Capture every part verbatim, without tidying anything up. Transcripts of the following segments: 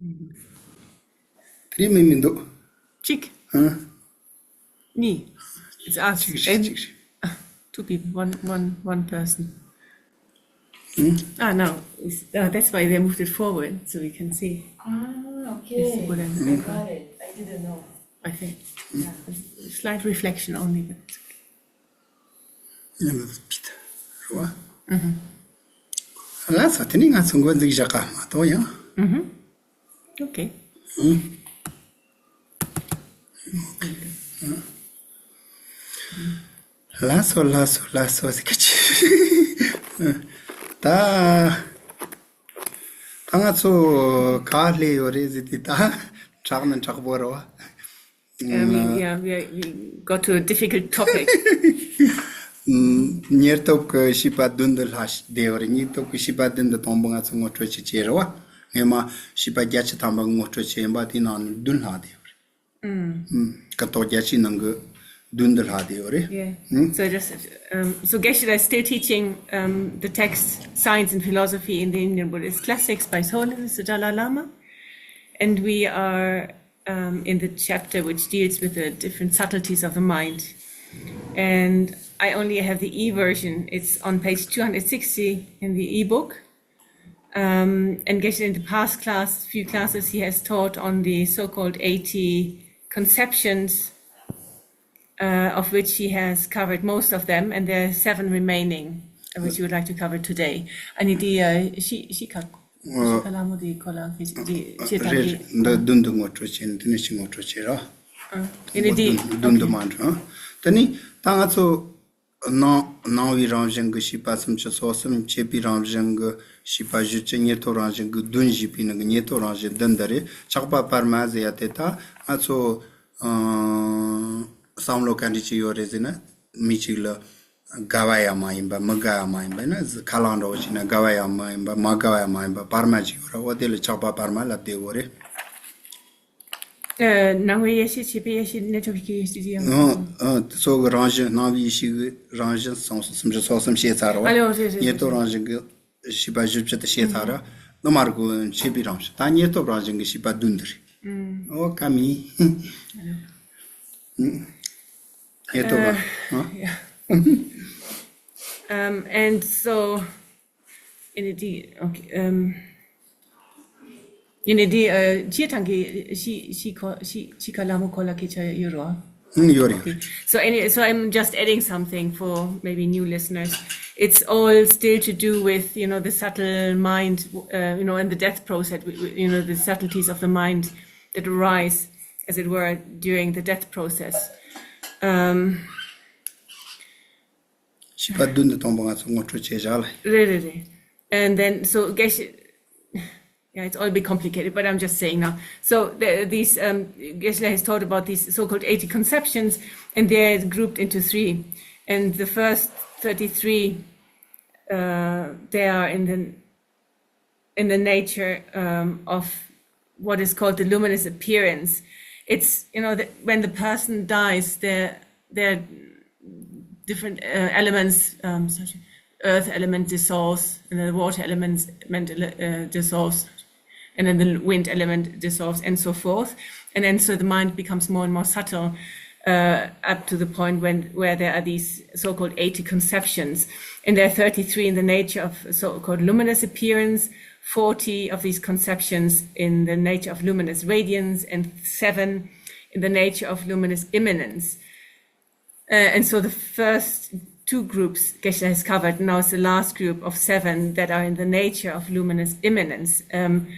དེ་རིང་མི་མི་འདུག་གཅིག་ཧ། གཉིས། It's us. གཅིག་རེད། གཅིག་རེད། Two people, one, one, one person. Ah, no. It's, uh, that's why they moved it forward, so we can see. Ah, okay. It's good and I got it. I didn't know. I think. Yeah. A slight reflection only, but it's okay. ཉམས་པ་ཕིད་རོ། ལགས་སོ། དེ་ནི་ང་ཚོ་འགོ་འཛུགས་བཞག་ག་མ་གཏོགས་ཡང་། Okay. ལགས་སོ། ལགས་སོ། ལགས་སོ་ཟེར་གི་ཅི། ད་ད་ང་ཚོ་ག་སླེབས་ཡོད་རེད་ཟེར་དུས་ད་དྲག་ནི་དྲག་པོ་རེད་བ། Uh, we, yeah, we, are, we got to a difficult topic. ཉེར་ཐོབ་ཀྱི་བྱིས་པ་བདུན་དུ་ལྷག་བསྡད་ཡོད་རེད། ཉེར་ཐོབ་ཀྱི་བྱིས་པ་བདུན་དུ་དང་པོ་ང་ཚོ་ངོ་སྤྲོད་བྱེད་ཀྱི་རེད་བ། སྔོན་མ་བྱིས་པ་བརྒྱད་ཅུ་ཐམ་པ་ངོ་སྤྲོད་བྱས་ཡིན་པ། དེའི་ནང་ནས་བདུན་ལྷག་བསྡད་ཡོད་རེད། ཀ་ཏོག་བརྒྱད་ཅུའི་ནང་གི་བདུན་དུ་ལྷག་བསྡད་ཡོད་རེད། Yeah. So just um, so Geshe-la is still teaching um, the text Science and Philosophy in the Indian Buddhist Classics by His Holiness the Dalai Lama, and we are um, in the chapter which deals with the different subtleties of the mind. And I only have the e version. It's on page two hundred sixty in the ebook. Um, and Geshe, in the past class, few classes, he has taught on the so called eighty conceptions, uh, of which he has covered most of them, and there are seven remaining, uh, which he would like to cover today. And the uh, she she cut. ཤི་ཁ་ལ་མོ་དེ་ཁོ་ལ་ཁེ་ཅི་ཅི་ད་རེད། གི་འདི་བདུན་དུ་ངོ་སྤྲོད་བྱས་ནས་དེ་ནས་ཅི་ངོ་སྤྲོད་བྱས་ར། ཨ་ཡིན་ནི་དེ་བདུན་དུ་མ་འགྲོ་ཨ། དེ་ནི་ད་ང་ཚོ་སྣང་སྣང་བའི་རང་བཞིན་གྱི་བྱིས་པ་སུམ་ཅུ་སོ་གསུམ། མཆེད་པའི་རང་བཞིན་གྱི་བྱིས་པ་བཞི་བཅུ། ཉེར་ཐོབ་རང་བཞིན་གྱི་བདུན་བྱས་པའི་ནང་གི་ཉེར་ཐོབ་རང་བཞིན་བདུན་འདི་རེད། ཆགས་པ་བར་མ་ཟེར་ཡ་དེ་ད་ང་ཚོ་ཨ་བསམ་བློ་ག་འདྲ་ཅིག་ཡོད་རེད་ཟེར་ན། མི་གཅིག་ལ་དགའ་བ་ཡང་མ་ཡིན་པ། མི་དགའ་བ་མ་ཡིན་པ་ན། ཁ་ལག་འདྲ་བོ་ཞིག་ན་དགའ་བ་ཡང་མ་ཡིན་པ། མ་དགའ་བ་ཡང་མ་ཡིན་པ། བར་མ་ཅིག་ཡོད་ར། འོ་དེ་ལ་ཆགས་པ་བར་མ་ལབ་བསྡད་ཡོད་རེད། སྣང་བའི་ཡེ་ཤེས། མཆེད་པའི་ཡེ་ཤེས། གནས་སྐབས་ཀྱི་ཡེ་ཤེས་ཀྱི་ཡང་། ཨ་ཨ་དེ་ཚོ་གི་རང་བཞིན། སྣང་བའི་ཡེ་ཤེས་ཀྱི་རང་བཞིན་སུམ་ཅུ་སོ་གསུམ་བཤད་ཚར་བ། ཨ་ལེ་ཨོ་རེད་རེད། ཉེར་ཐོབ་རང་བཞིན་གྱི་བྱིས་པ་བཞི་བཅུ་དེ་བཤད་ཚར་ར། ནུ་མར་གོ་མཆེད་པའི་རང་བཞིན། ད་ཉེར་ཐོབ་རང་བཞིན་གྱི་བྱིས་པ་བདུན་འདི་རེད། ཨོ་ཀ་མི། ཉེར་ཐོབ་རང་། ཨ། Um, and so, in the, okay, um, in the, uh, ཅི་ཐང་གི་ཤི་ཤི་ཁོ་ཤི་ཤི་ཁ་ལ་མོ་ཁོ་ལ་སྐད་ཆ་ཡོད་རོ། ཡོད་རེད། Okay. So, any, so I'm just adding something for maybe new listeners. It's all still to do with, you know, the subtle mind, uh, you know, and the death process, w- w- you know, the subtleties of the mind that arise, as it were, during the death process. Um, བྱིས་པ་བདུན་དུ་དང་པོ་ང་ཚོ་ངོ་སྤྲོད་བྱས་བཞག་ལ། རེད་རེད་རེད། And then, so, Geshe, yeah, it's all a bit complicated, but I'm just saying now. So, the, these, um, Geshe-la has taught about these so called eighty conceptions, and they're grouped into three. And the first thirty-three, uh, they are in the in the nature um, of what is called the luminous appearance. It's, you know, the, when the person dies, their their different uh, elements, um, such earth element dissolves, and then the water element uh, dissolves, and then the wind element dissolves, and so forth. And then so the mind becomes more and more subtle uh, up to the point when where there are these so-called eighty conceptions, and there are thirty-three in the nature of so-called luminous appearance, forty of these conceptions in the nature of luminous radiance, and seven in the nature of luminous immanence. Uh, and so the first two groups Geshe has covered. Now it's the last group of seven that are in the nature of luminous immanence. Um,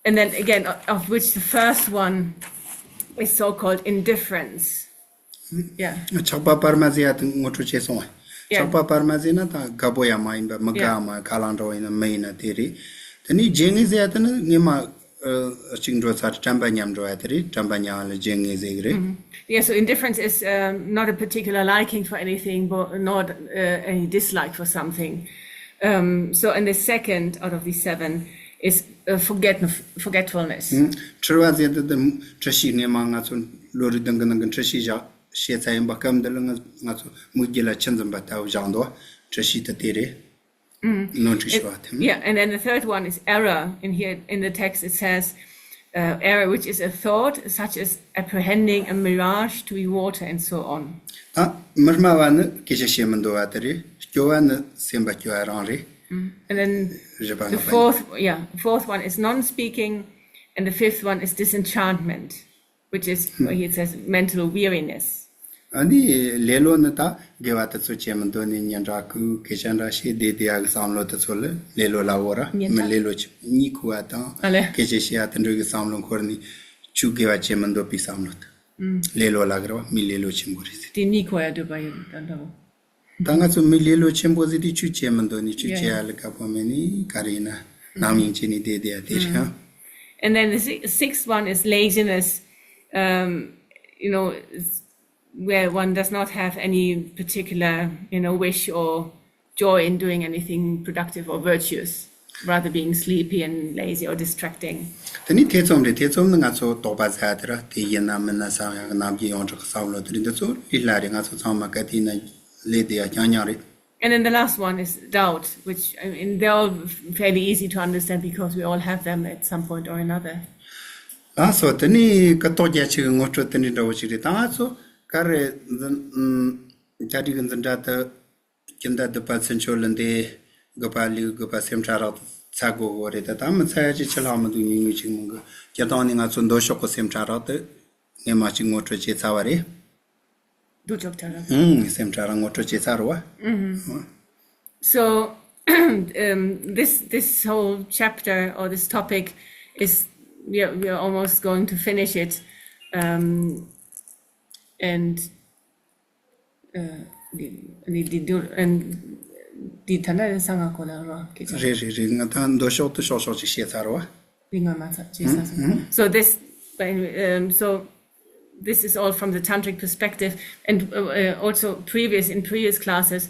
and then again, o- of which the first one is so-called indifference. Yeah. ཆགས་པ་བར་མ་ཟེར་ཡ་དེ་ངོ་སྤྲོད་བྱས་སོང་བ། Yeah. ཆགས་པ་བར་མ་ཟེར་ན་ད་དགའ་པོ་ཡང་མ་ཡིན་པ། མི་དགའ་ཡང་མ་ཡིན། ཁ་ལག་འདྲ་བོ་ཡིན་ན་མི་ཡིན་ན་དེ་རེད། དེ་ནས་རྗེས་ངེས་ཟེར་ཡ་དེ་ནི་ངས་མ་ཨ་གཅིག་འགྲོ་ཚར། དྲན་པ་ཉམས་འགྲོ་ཡ་དེ་རེད། དྲན་པ་ཉམས་ལ་རྗེས་ངེས་ཟེར་གི་རེད། Yeah, so indifference is um, not a particular liking for anything, but not uh, any dislike for something. Um, so, and the second out of these seven is uh, forget forgetfulness. ཨུམ། འཁྲུལ་བ་ཟེར་དུས་དེ་འཁྲུལ་ཤེས། སྔོན་མ་ང་ཚོ་བློ་རིག་གདིང་གི་ནང་གི་འཁྲུལ་ཤེས་བཞག་བཤད་ཚར་ཡིན་པ། སྐབས་འདི་ལ་ང་ང་ཚོ་མིག་རྒྱུད་ལ་ཆུ་འཛིན་པ་ལྟ་བུ་བཞག་འདུག་འཁྲུལ་ཤེས་དེ་དེ་རེད། ནོར་འཁྲུལ་ཞུ་བ་དེ། Yeah, and then the third one is error. In here, in the text, it says, uh, error, which is a thought, such as apprehending a mirage to be water and so on. ད་མི་སྨྲ་བ་ནི་སྐད་ཆ་བཤད་མི་འདོད་པ་དེ་རེད། སྐྱོ་བ་ནི་སེམས་པ་སྐྱོ་བ་རང་རེད། And then རེད་པ། the ལྔ་པ་ཡིན། Fourth, yeah, fourth one is non-speaking, and the fifth one is disenchantment, which is, he says, mental weariness. ཨ་ནི་ལེ་ལོ་ནི་ད་དགེ་བ་དེ་ཚོ་བྱེད་མི་འདོད་ནས་ཉན་དྲག་གི་སྐད་ཆ་འདྲ་བཤད་བསྡད་བསྡད་ཡག་གི་བསམ་བློ་དེ་ཚོ་ལ་ལེ་ལོ་ལབ་ཡོད་ར། ཉན་མི་དྲག་ལེ་ལོ་ཆེ་གཉིད་ཁུག་པ་དང་། ཨ་ལེ། སྐད་ཆ་བཤད་ཡག་དེ་འདྲ་གི་བསམ་བློ་འཁོར་ནས་ཆུ་དགེ་བ་བྱེད་མི་འདོད་པའི་བསམ་བློ་དེ། ལེ་ལོ་ལབ་ཀྱི་ར་བ། མི་ལེ་ལོ་ཆེན་པོ་རེད་ཟེར། དེ་གཉིད་ཁུག་ཡག་འདོད་པ་ཡོད་ད་འདྲ་བོ། ད་ང་ཚོ་མི་ལེ་ལོ་ཆེན་པོ་ཟེར་དུས་ཆུ་བྱེད་མི་འདོད་ནི། ཆུ་བྱེད་ཡག་ལ་དཀའ་པོ་མེད་ནི་ག་རེ་ཡིན་ན་ནམ་ཡིན་བྱེད་ནི་བསྡད་བསྡད་ཡག་དེ་རེད། And then the si- sixth one is laziness, um, you know, is where one does not have any particular, you know, wish or joy in doing anything productive or virtuous, rather being sleepy and lazy or distracting. དེ་ནི་ཐེ་ཚོམ་རེད། ཐེ་ཚོམ་ནི་ང་ཚོ་དོགས་པ་ཟ་དེ་ར། དེ་ཡིན་ན་མིན་ན་བསམ་ཡག་གི་ནམ་རྒྱུན་ཡོངས་གྲགས་ཀྱི་བསམ་བློ་དེ་རེད། འདི་ཚོ་ལས་སླ་རེད། ང་ཚོ་ཚང་མ་ག་དུས་ཡིན་ན་ལས་དེ་ཡག་རྐྱང་རྐྱང་རེད། And then the last one is doubt, which, I mean, they're all fairly easy to understand because we all have them at some point or another. ལགས་སོ། དེ་ནི་ཀ་ཏོག་རྒྱ་ཆེ་གི་ངོ་སྤྲོད་དེ་འདྲ་འདྲ་བོ་ཞིག་རེད། ད་ང་ཚོ་ག་རེ་འཛིན་ཨུམ་གྲ་སྒྲིག་གི་འཛིན་གྲྭ་དེ་སྤྱི་ཟླ་བདུན་པ་ཚུན་ཆད་ལ་འདི་དགུ་པ་ལོའི་དགུ་པ་སེམས་ཁྲལ་རག་ཚར་དགོས་དགོས་རེད། ད་ད་མི་ཚར་ཡག་ཅིག་ཆད་ལྷག་མི་འདུག་ཉུང་ཉུང་ཅིག་མིན་གི། སྤྱིར་བཏང་ནི་ང་ཚོ་མདོ་ཕྱོགས་གི་སེམས་ཁྲལ་རག་དེ་སྔས་མ་ཅིག་ངོ་སྤྲོད་བྱས་ཚར་བ་རེད། མདོ་ཕྱོགས་ཁྲལ་རག་ཨུམ། སེམས་ཁྲལ་རག་ངོ་སྤྲོད་བྱས་ཚར་བ། So, um, this this whole chapter or this topic is, we are, we are almost going to finish it, um, and uh, the, the, the, and the ཐ་ན་ས་ང་གོ་ལ་རོ་སྐད་ཆ། རེད་རེད་རེད། ང་ད་མདོ་ཕྱོགས་དུ་ཤོག་ཤོག་ཅིག་བཤད་ཚར་བ། རིག་ང་མ་ཚ་ཅེས་ས་སོང་། So this, um, so this is all from the tantric perspective, and uh, uh, also previous in previous classes,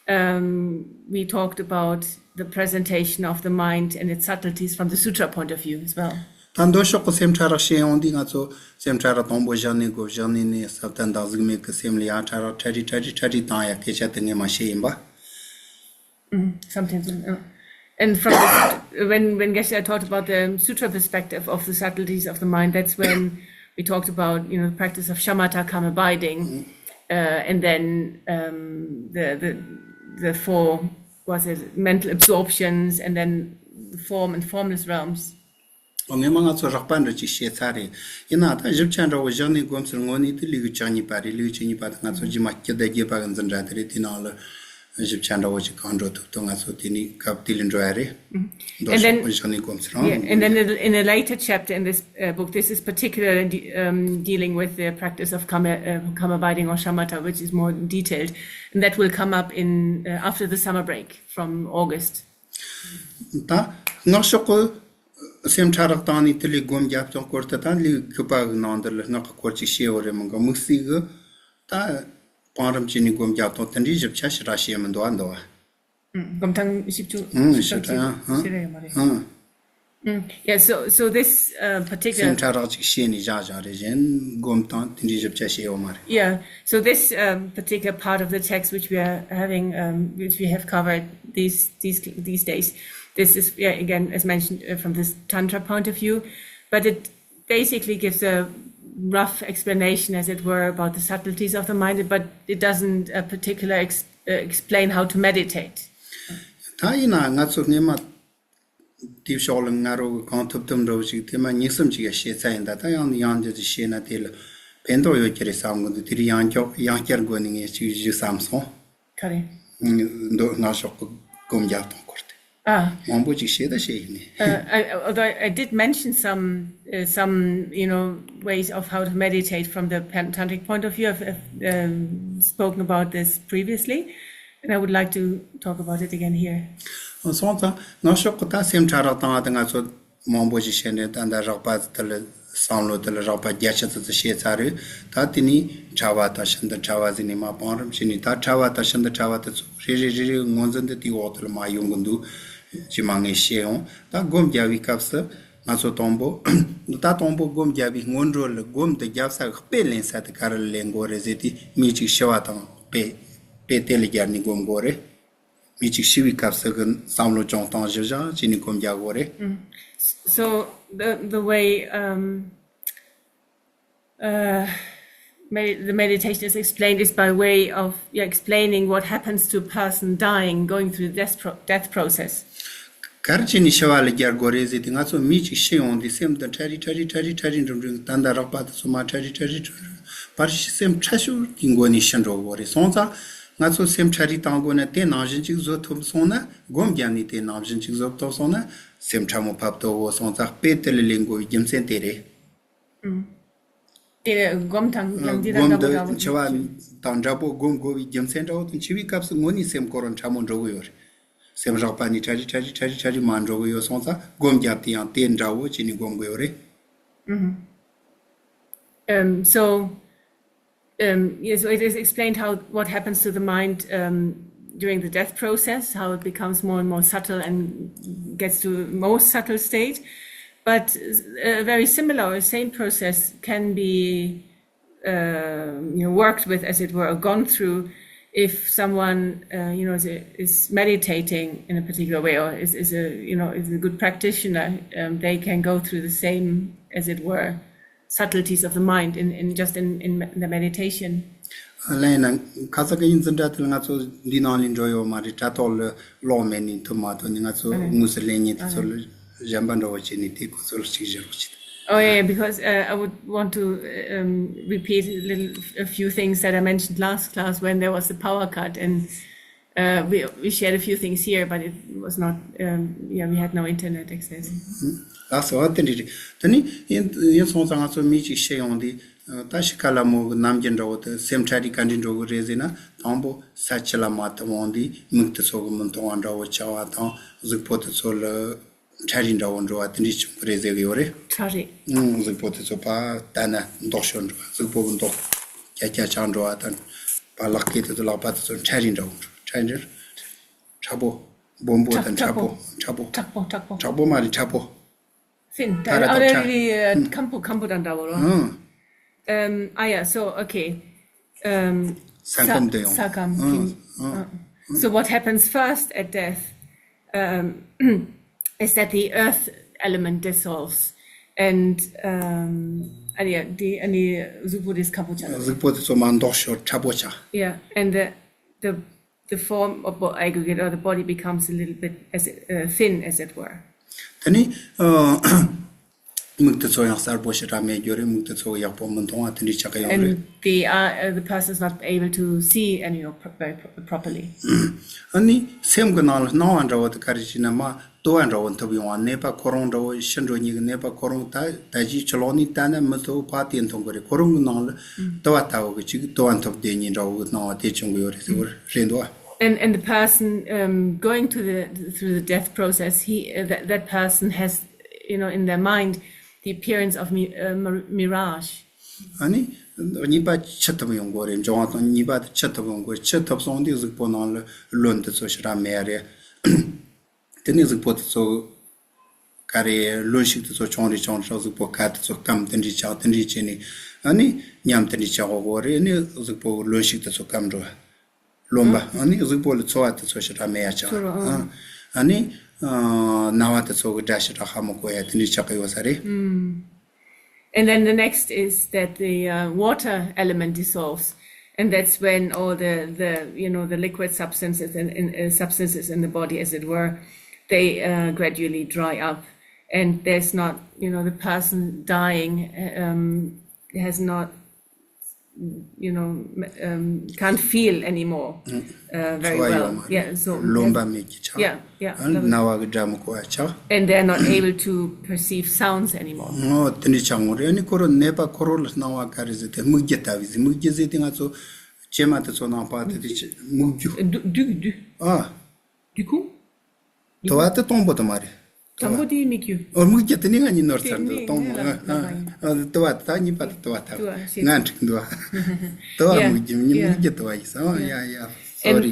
um, we talked about the presentation of the mind and its subtleties from the sutra point of view as well. ད་མདོ་ཕྱོགས་ཀྱི་སེམས་ཁྲལ་རག་བཤད་ཡོང་དུས་ང་ཚོ་སེམས་ཁྲལ་རག་དང་པོ་བཞག་ནས་དགོས། བཞག་ནས་ནས་ཟབ་དོན་དང་གཟུགས་མེད་ཀྱི་སེམས་ལ་ཡང་ཁྲལ་རག་ཁྲལ་རི་ཁྲལ་རི་ཁྲལ་རི་བཏང་ཡག་སྐད་ཆ་དེ་ངས་མ་བཤད་ཡིན་པ། Mm, sometimes, uh, and from the, when when Geshe-la talked about the sutra perspective of the subtleties of the mind, that's when we talked about, you know, the practice of shamatha, calm abiding, uh, and then um, the the the four, was it mental absorptions, and then the form and formless realms. ངས་མ་ང་ཚོ་རགས་པ་འདྲ་ཅིག་བཤད་ཚར་རེད། ཡིན་ན་ད་ཞིབ་ཆ་འདྲ་བོ་བཞག་ནས་སྒོམ་ཚུལ་དངོས་གནས་དེ་ལུས་ཀྱི་བཅུ་གཉིས་པ་རེད། ལུས་ཀྱི་བཅུ་གཉིས་པ་དེ་ང་ཚོ་རྗེས་མ་སྤྱི་ཟླ་བརྒྱད་པ་གི་འཛིན་གྲྭ་དེ་རེད། དེ་ནང་ལ་ཞིབ་ཆ་འདྲ་བོ་ཅིག་གང་འགྲོ་ཐུབ་ཐུབ་ང་ཚོ་དེ་ནས་སྐབས་དེ་ལ་འགྲོ་ཡ་རེད། མདོ་And ཕྱོགས་then, པོ་བཞག་ནས་སྒོམ་ཚུལ་རང་yeah, and then in, in a later chapter in this uh, book, this is particularly de- um, dealing with the practice of karma, uh, karma abiding or shamatha, which is more detailed, and that will come up in uh, after the summer break from August. ད་སྔགས་ཕྱོགས་ཀྱི་སེམས་ཁྲལ་རག་བཏང་ནས་དེ་ལས་སྒོམ་རྒྱབ་ལྗོངས་སྐོར་དུ་ད་ལུས་གུས་པ་གི་ནང་འདི་ལ་སྔགས་ཀྱི་སྐོར་ཅིག་བཤད་ཡོད་རེད་མིན་གི། དམིགས་བསལ་གི་ད་བང་རིམ་བྱས་ནས་སྒོམ་རྒྱབ་སྟངས་དེ་འདྲའི་ཞིབ་ཆ་ཞེ་དྲག་བཤད་མི་འདུག་ཨ། འདུག་ཨ། ཨུམ། སྒོམ་ཐངས་ཞིབ་འཇུག་ཨུམ། ཞིབ་ཞིབ་ཐག་ཅིག་ཨ་ཨ་བཤད་ར་ཡོད་མ་རེད། ཨུམ། Mm, yeah, so so this uh, particular སེམས་ཁྲལ་རག་ཅིག་བཤད་ནས་བཞག་བཞག་རེད། གཞན་སྒོམ་སྟངས་དེ་འདྲའི་ཞིབ་ཆ་བཤད་ཡོད་མ་རེད། Yeah, so this um, particular part of the text which we are having, um, which we have covered these these these days, this is, yeah, again, as mentioned, uh, from this tantra point of view, but it basically gives a rough explanation, as it were, about the subtleties of the mind, but it doesn't uh, particular ex- uh, explain how to meditate. ད་ཡིན་ན་ང་ཚོ་སྔས་མ་དེའི་ཕྱོགས་ལ་ང་རོ་གི་གང་ཐུབ་ཐུབ་འདྲ་བོ་ཞིག་དེ་མ་ཉིན་གསུམ་ཅིག་ཡ་བཤད་ཚར་ཡིན། ད་ད་ཡང་ནས་ཡང་བསྐྱར་ཅིག་བཤད་ན་དེ་ལ་ཕན་ཐོགས་ཡོད་ཀྱི་རེད་བསམ་གི་འདུག་དེ་རིང་ཡང་བསྐྱར་ཡང་བསྐྱར་སྒོ་ནས་ངས་ཅིག་ཞུ་བསམ་སོང་། ག་རེ། མདོ་སྔགས་ཕྱོགས་ཀྱི་སྒོམ་རྒྱག་སྟངས་སྐོར་དེ། ཨ། མང་པོ་ཅིག་བཤད་ད་བཤད་ཡིན་ནས། Uh, I, although I did mention some, uh, some, you know, ways of how to meditate from the pan- tantric point of view, I've, I've um, spoken about this previously, and I would like to talk about it again here. སོང་ཙང་སྔགས་ཕྱོགས་ཀྱི་ད་སེམས་ཁྲལ་རག་བཏང་བ་དེ་ང་ཚོ་མང་པོ་ཞིག་བཤད་ནས། ད་ལྟ་རགས་པ་དེ་ལ་བསམ་བློ་དེ་ལ་རགས་པ་བརྒྱ་ཆ་ཙམ་ཙམ་བཤད་ཚར་རེད། ད་དེ་ནས་ཕྲ་བ་དང་ཤིན་ཏུ་ཕྲ་བ་ཟེར་ནས་མ་བང་རིམ་བྱས་ནས། ད་ཕྲ་བ་དང་ཤིན་ཏུ་ཕྲ་བ་དེ་ཚོ་རེ་རེ་རེ་རེ་ངོས་འཛིན་དེ་དེའི་འོག་དེ་ལ་མ་ཡོང་གི་འདུག་ཅེས་མ་ངས་བཤད་ཡོང་། ད་སྒོམ་རྒྱབ་པའི་སྐབས་སུ་ང་ཚོ་དང་པོ་ད་དང་པོ་སྒོམ་རྒྱབ་པའི་སྔོན་འགྲོ་ལ་སྒོམ་དེ་རྒྱབ་ས་གི་དཔེ་ལེན་ས་དེ་ག་རེ་ལ་ལེན་དགོས་རེད་ཟེར་དུས། མི་གཅིག་ཤི་བ་དང་དཔེ་དཔེ་དེ་ལ་སྦྱར་ནས་སྒོམ་དགོས་རེད། མི་གཅིག་ཤི་བའི་སྐབས་སུ་གི་བསམ་བློ་སྦྱོང་སྟངས་གཞིར་བཞག་བྱས་ནས་སྒོམ་རྒྱག་དགོས་རེད། So the the way um, uh, med- the meditation is explained is by way of, yeah, explaining what happens to a person dying, going through the death, pro- death process. ག་རེ་བྱས་ནས་ཤི་བ་ལ་རྒྱག་དགོས་རེད་ཟེར་དུས། ང་ཚོ་མི་གཅིག་ཤི་ཡོང་དུས་སེམས་དེ་ཕྲ་རིལ་ཕྲ་རིལ་ཕྲ་རིལ་ཕྲ་རིལ་འགྲོ་འགྲོ། ད་ལྟ་རགས་པ་དེ་ཚོ་མར་ཕྲ་རིལ་ཕྲ་རིལ་འགྲོ་འགྲོ། བར་སེམས་ཕྲ་ཤོས་ཀྱི་སྒོ་ནས་ཤི་འགྲོ་དགོས་རེད། སོང་ཙང་ང་ཚོ་སེམས་ཕྲ་རིལ་བཏང་དགོས་ན། དེ་ནང་བཞིན་ཅིག་བཟོ་ཐུབ་སོང་ན། སྒོམ་བརྒྱབ་ནས་དེ་ནང་བཞིན་ཅིག་བཟོ་ཐུབ་སོང་ན་སེམས་ཕྲ་མོ་ཕབ་ཐུབ་བོ། སོང་ཙང་དཔེ་དེ་ལ་ལེན་དགོས་པའི་རྒྱུ་མཚན་དེ་རེད། དེ་སྒོམ་དང་ཡང་འདི་དང་སྒོམ་འདྲ་འདི་བོ་འདྲ་བོ་འཆི་བ་དང་འདྲ་པོ་སྒོམ་དགོས་པའི་རྒྱུ་མཚན་འདྲ་བོ་དང་། འཆི་བའི་སྐབས་སུ་དངོས་གནས་སེམས་ཁོ་རང་ཕྲ་མོ་འགྲོ་གི་ཡོད་རེད། སེམས་རགས་པ་ནས་ཕྲ་རིལ་ཕྲ་རིལ་ཕྲ་རིལ་ཕྲ་རིལ་མར་འགྲོ་གི་ཡོད། སོང་ཙང་སྒོམ་བརྒྱབ་དུས་ཡང་དེ་འདྲ་བོ་བྱས་ནས་སྒོམ་དགོས་ཡོད་རེད། Um, so, um, yeah, so it is explained how what happens to the mind um, during the death process, how it becomes more and more subtle and gets to most subtle state. But a very similar or same process can be uh, you know, worked with, as it were, or gone through. If someone uh, you know is, is meditating in a particular way, or is, is a you know is a good practitioner, um, they can go through the same, as it were, subtleties of the mind in, in just in, in the meditation. ལན་ན་ཁ་ས་གི་ཡིན་ཙི་འདྲ་དེ་ལ་ང་ཚོ་འདི་ནང་ལ་འགྲོ་ཡོད་མ་རེད། དྲ་ཐོག་ལ་ཀློག་མེད་ནི་ཐུབ་མ་ཐུབ་ནི། ང་ཚོ་དངོས་སུ་ལེན་མཁན་དེ་ཚོ་ལ་གཞན་པ་འདྲ་བོ་བྱས་ནས་དེ་ཁོ་ཚོ་ལ་གཅིག་བཞག་རོགས་བྱེད། Oh yeah, because uh, I would want to um, repeat a little, a few things that I mentioned last class when there was a power cut, and uh, we we shared a few things here, but it was not. Um, yeah, we had no internet access. ལགས་སོ། དེ་འདྲ་རེད། དེ་ནི་ཡིན་ཡིན་སོང་ཙང་ང་ཚོ་མི་གཅིག་ཤི་ཡོང་དུས། ད་ཤི་ཁ་ལ་མོ་གི་རྣམ་འགྱུར་འདྲ་བོ་དེ་སེམས་ཕྲ་རིལ་ག་འདྲ་འགྲོ་གི་རེད་ཟེར་ན། དང་པོ་ས་ཕྱི་ལ་མར་ཐོན་ཡོང་དུས་མིག་དེ་ཚོ་གི་མི་མཐོང་བ་འདྲ་བོ་ཆགས་པ་དང་། གཟུགས་པོ་དེ་ཚོ་ལ་ཕྲ་རིལ་འདྲ་བོ་འགྲོ་བ་དེ་འདྲ་བྱུང་གི་རེད་ཟེར་གི་ཡོད་རེད། ཕྲ་རིལ། ཨང་། གཟུགས་པོ་དེ་ཚོ་ཕར་ལྟ་ན་མདོག་ཤོར་འགྲོ་བ། གཟུགས་པོ་གི་མདོག་རྒྱ་སྐྱེད་ཆགས་འགྲོ་བ་དང་། ཕར་ལག་སྐེ་དེ་ཚོ་ལག་པ་དེ་ཚོ་ཕྲ་རིལ་འདྲ་བོ་འགྲོ། ཕྲ་རིལ། ཕྲ་པོ། སྦོམ་པོ་དང་ཕྲ་པོ། ཕྲ་པོ། ཕྲ་པོ། ཕྲ་པོ། ཕྲ་པོ་མ་རེད། ཕྲ་པོ། Thin. ཕ་ར་དང་ཕྲ། Already, uh, ཁམ་བུ་ཁམ་བུ་དང་འདྲ་བོ་རོ། ཨང་། Um, ah, yeah, so, okay. Um, ས་ཁམས་དེ་ཡོང་། ས་ཁམས། ཨང་། ཨང་། ཨང་། So what happens first at death um, is that the earth element dissolves and um, and yeah, the and the གཟུགས་པོ་དེ་ཁམ་བུ་ཆགས། གཟུགས་པོ་དེ་ཚོ་མར་མདོག་ཤོར་ཕྲ་པོ་ཆགས། Yeah, and the the the form of bo- aggregate or the body becomes a little bit as it, uh, thin, as it were. དེ་ནི་ཨ་མིག་དེ་ཚོ་ཡང་གསལ་པོ་ཞེ་དྲག་མེད་རྒྱུ་རེད། མིག་དེ་ཚོ་ཡག་པོ་མི་མཐོང་བ་དེ་འདྲ་ཆགས་ཀྱི་ཡོད་རེད། And the uh, uh, the person is not able to see anymore pro- very pro- properly. ཨ་ནི་སེམས་ཀྱི་ནང་ལ་སྣང་བ་འདྲ་བོ་དེ་ག་རེ་བྱས་ན་མར་དུ་བ་འདྲ་བོ་འཐིབས་ཡོང་བ། ནད་པ་ཁོ་རང་འདྲ་བོ། ཤི་འགྲོ་མཁན་གྱི་ནད་པ་ཁོ་རང་ད་ད་ཅིག་ཕྱི་ལོགས་ནས་ལྟ་ན་མི་ཐུབ་པ་དེ་མཐོང་གི་རེད། ཁོ་རང་གི་ནང་ལ་དུ་བ་ལྟ་བུ་གི་ཅིག་དུ་བ་འཐིབས་བསྡད་མཁན་འདྲ་བོ་གི་སྣང་བ་དེ་བྱུང་གི་ཡོད་རེད་ཟེར་བ་རེད་འདུག་བ། And and the person um, going to the through the death process, he uh, that that person has, you know, in their mind the appearance of mi- uh, mir- mirage. ཨ་ནི་གཉིས་པ་འཆི་ཐུབ་ཡོང་གི་རེད། འབྱུང་བ་དང་གཉིས་པ་དེ་འཆི་ཐུབ་ཡོང་གི་རེད། འཆི་ཐུབ་སོང་དུས་གཟུགས་པོ་ནང་ལ་རློན་དེ་ཚོ་ཞེ་དྲག་མེད་ཡ་རེད། དེ་ནས་གཟུགས་པོ་དེ་ཚོ་ག་རེ་རློན་ཤུགས་དེ་ཚོ་ཆུང་རེ་ཆུང་རེ། གཟུགས་པོ་ཁ་དེ་ཚོ་སྐམ་དེ་འདྲ་ཆགས། དེ་འདྲ་བྱས་ནས་ཨ་ནི་ཉམས་དེ་འདྲ་ཆགས་ཡོང་གི་རེད། ཨ་ནི་གཟུགས་པོ་རློན་ཤུགས་དེ་ཚོ་སྐམ་འགྲོ། རློན་པ། ཨ་ནི་གཟུགས་པོ་ལ་ཚོར་བ་དེ་ཚོ་ཞེ་དྲག་མེད་ཡ་ཆགས། ཚོར་བ། ཨ། ཨ་ནི་ཨ་རྣ་བ་དེ་ཚོ་གི་སྒྲ་ཞེ་དྲག་ཧ་མི་གོ་ཡ་དེ་འདྲ་ཆགས་ཀྱི་ཡོད་ས་རེད། And then the next is that the uh, water element dissolves, and that's when all the, the you know the liquid substances and, and uh, substances in the body, as it were, they uh, gradually dry up, and there's not, you know the person dying um, has not, you know, um, can't feel anymore uh, very well. Yeah, so རློན་པ་མེད་ཀྱི་ཆགས། Yeah, yeah. རྣ་བ་གི་སྒྲ་མི་གོ་བ་ཆགས། And they're not able to perceive sounds anymore. ཨོ། དེ་འདྲ་ཆགས་ཡོང་རེད། ཨ་ནི་ཁོ་རང་ནད་པ་ཁོ་རང་ལ་སྣང་བ་ག་རེ་ཟེར་ཏེ། སྨིག་རྒྱུ་ལྟ་བུ་ཟེར། སྨིག་རྒྱུ་ཟེར་དུས་ང་ཚོ་སྐྱེས་མ་དེ་ཚོ་ནང་པ་དེ་དེ་ཆེ་སྨིག་རྒྱུ། དུག་དུག་དུག་ཨ། དུག་ཁུང་། དུ་བ་དེ་དང་པོ་དེ་མ་རེད། དང་པོ་དེ་སྨིག་རྒྱུ། ཨོ། སྨིག་རྒྱུ་དེ་ནི་ང་གཉིས་ནོར་ཚར་འདུག་དེ་དང་པོ། ནི་ཨ་ཨ་ཨ། དུ་བ་དེ་ད་གཉིས་པ་དེ་དུ་བ་དེ། དུ་བ་ཞེས། ང་འགྲིག་འདུག་དུ་བ། Yeah, སྨིག་རྒྱུ། yeah. སྨིག་རྒྱུ་དུ་བ་ཡིན་ས། ཨོ། Yeah. Yeah, yeah. And sorry.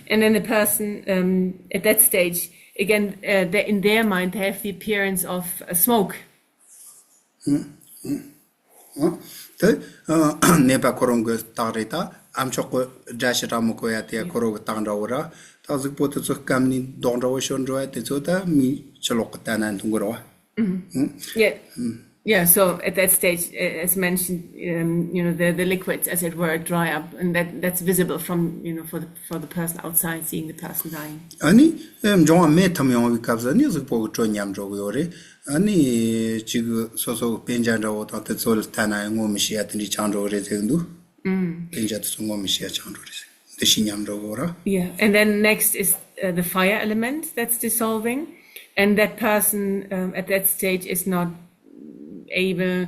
And then the person um, at that stage, again, uh, they, in their mind, they have the appearance of uh, smoke. ཨ། དེ་ཨ་ནད་པ་ཁོ་རང་གི་རྟགས་རེད། ད་ ཨ་མཆོག་གི་སྒྲ་ཞེ་དྲག་མི་གོ་ཡ་དེ་ཡ་ཁོ་རང་གི་རྟགས་འདྲ་བོ་ར། ད་གཟུགས་པོ་དེ་ཚོ་སྐམ་ནས་མདོག་འདྲ་བོ་ཤོར་འགྲོ་ཡ་དེ་ཚོ་ད་མིའི་ཕྱི་ལོགས་གི་ལྟ་ན་མཐོང་གི་རེད་བ། Yeah. Yeah, so at that stage, uh, as mentioned, um, you know, the, the liquids, as it were, dry up, and that, that's visible from, you know, for the, for the person outside seeing the person dying. ཨ་ནི་ཨེ་འབྱུང་བ་མེ་ཐིམ་ཡོང་བའི་སྐབས་སུ་ནི་གཟུགས་པོ་གི་དྲོད་ཉམས་འགྲོ་གི་ཡོད་རེད། ཨ་ནི་ཅིག་སོ་སོ་གི་སྤུན་ཀྱག་འདྲ་བོ་དང་དེ་ཚོ་ལ་ལྟ་ན་ཡང་ངོ་མི་ཤེས་ཡ་དེ་འདྲའི་ཆགས་འགྲོ་གི་རེད་ཟེར་གི་འདུག་སྤུན་ཀྱག་དེ་ཚོ་ངོ་མི་ཤེས་ཡ་ཆགས་འགྲོ་རེད་ཟེར། འདུ་ཤེས་ཉམས་འགྲོ་གི་ཡོད་ར། Yeah, and then next is, uh, the fire element that's dissolving, and that person, um, at that stage is not able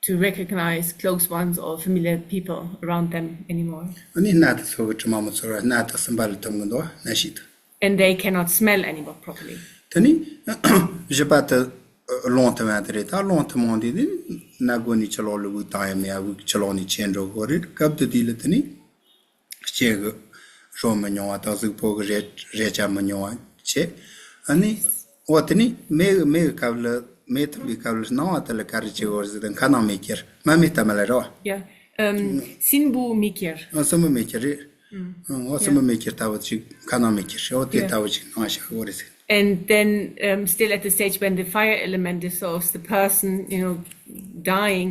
to recognize close ones or familiar people around them anymore. ཨ་ནི་སྣ་དེ་ཚོ་གི་དྲི་མ་མི་ཚོར་བ། སྣ་དང་སྲིན་པ་ལ་ཐིམ་གི་འདུག་སྣ་ཤེས་དང་། And they cannot smell anymore properly. དེ་ནི་བཞི་པ་དེ་རླུང་ཐིམ་ཡ་དེ་རེད། ད་རླུང་ཐིམ་འོང་དུས་ནི་སྣ་སྒོ་ནས་ཕྱི་ལོགས་ལ་དབུགས་བཏང་ཡ་མེད་ཡ། དབུགས་ཕྱི་ལོགས་ནས་ཆད་འགྲོ་གི་རེད། སྐབས་དེ་དུས་ལ་དེ་ནི་ལྕེ་གི་རོ་མི་མྱོང་བ་དང་གཟུགས་པོ་གི་རེག་རེག་བྱ་མི་མྱོང་བ་བྱེད། ཨ་ནི་འོ་དེ་ནི་མེ་གི་མེ་གི་སྐབས་ལ་མེ་ཐིམ་པའི་སྐབས་ལ་སྣང་བ་དེ་ལ་ག་རེ་བྱེད་དགོས་རེད་ཟེར་ན། ཁ་ནང་མེ་ཁྱེར། མར་མེ་ལྟ་མ་ལ་རེད་བ། Yeah. Um, སྲིན་བུ་མེ་ཁྱེར། ཨ་སྲིན་བུ་མེ་ཁྱེར་རེད། ཨ་འོ་སྲིན་བུ་མེ་ཁྱེར་ལྟ་བུ་ཅིག་ཁ་ནང་མེ་ཁྱེར་ཞེས་འོ་དེ་Yeah. ལྟ་བུ་ཅིག་སྣང་བ་བྱ་དགོས་རེད་ཟེར། And then, um, still at the stage when the fire element dissolves, the person, you know, dying,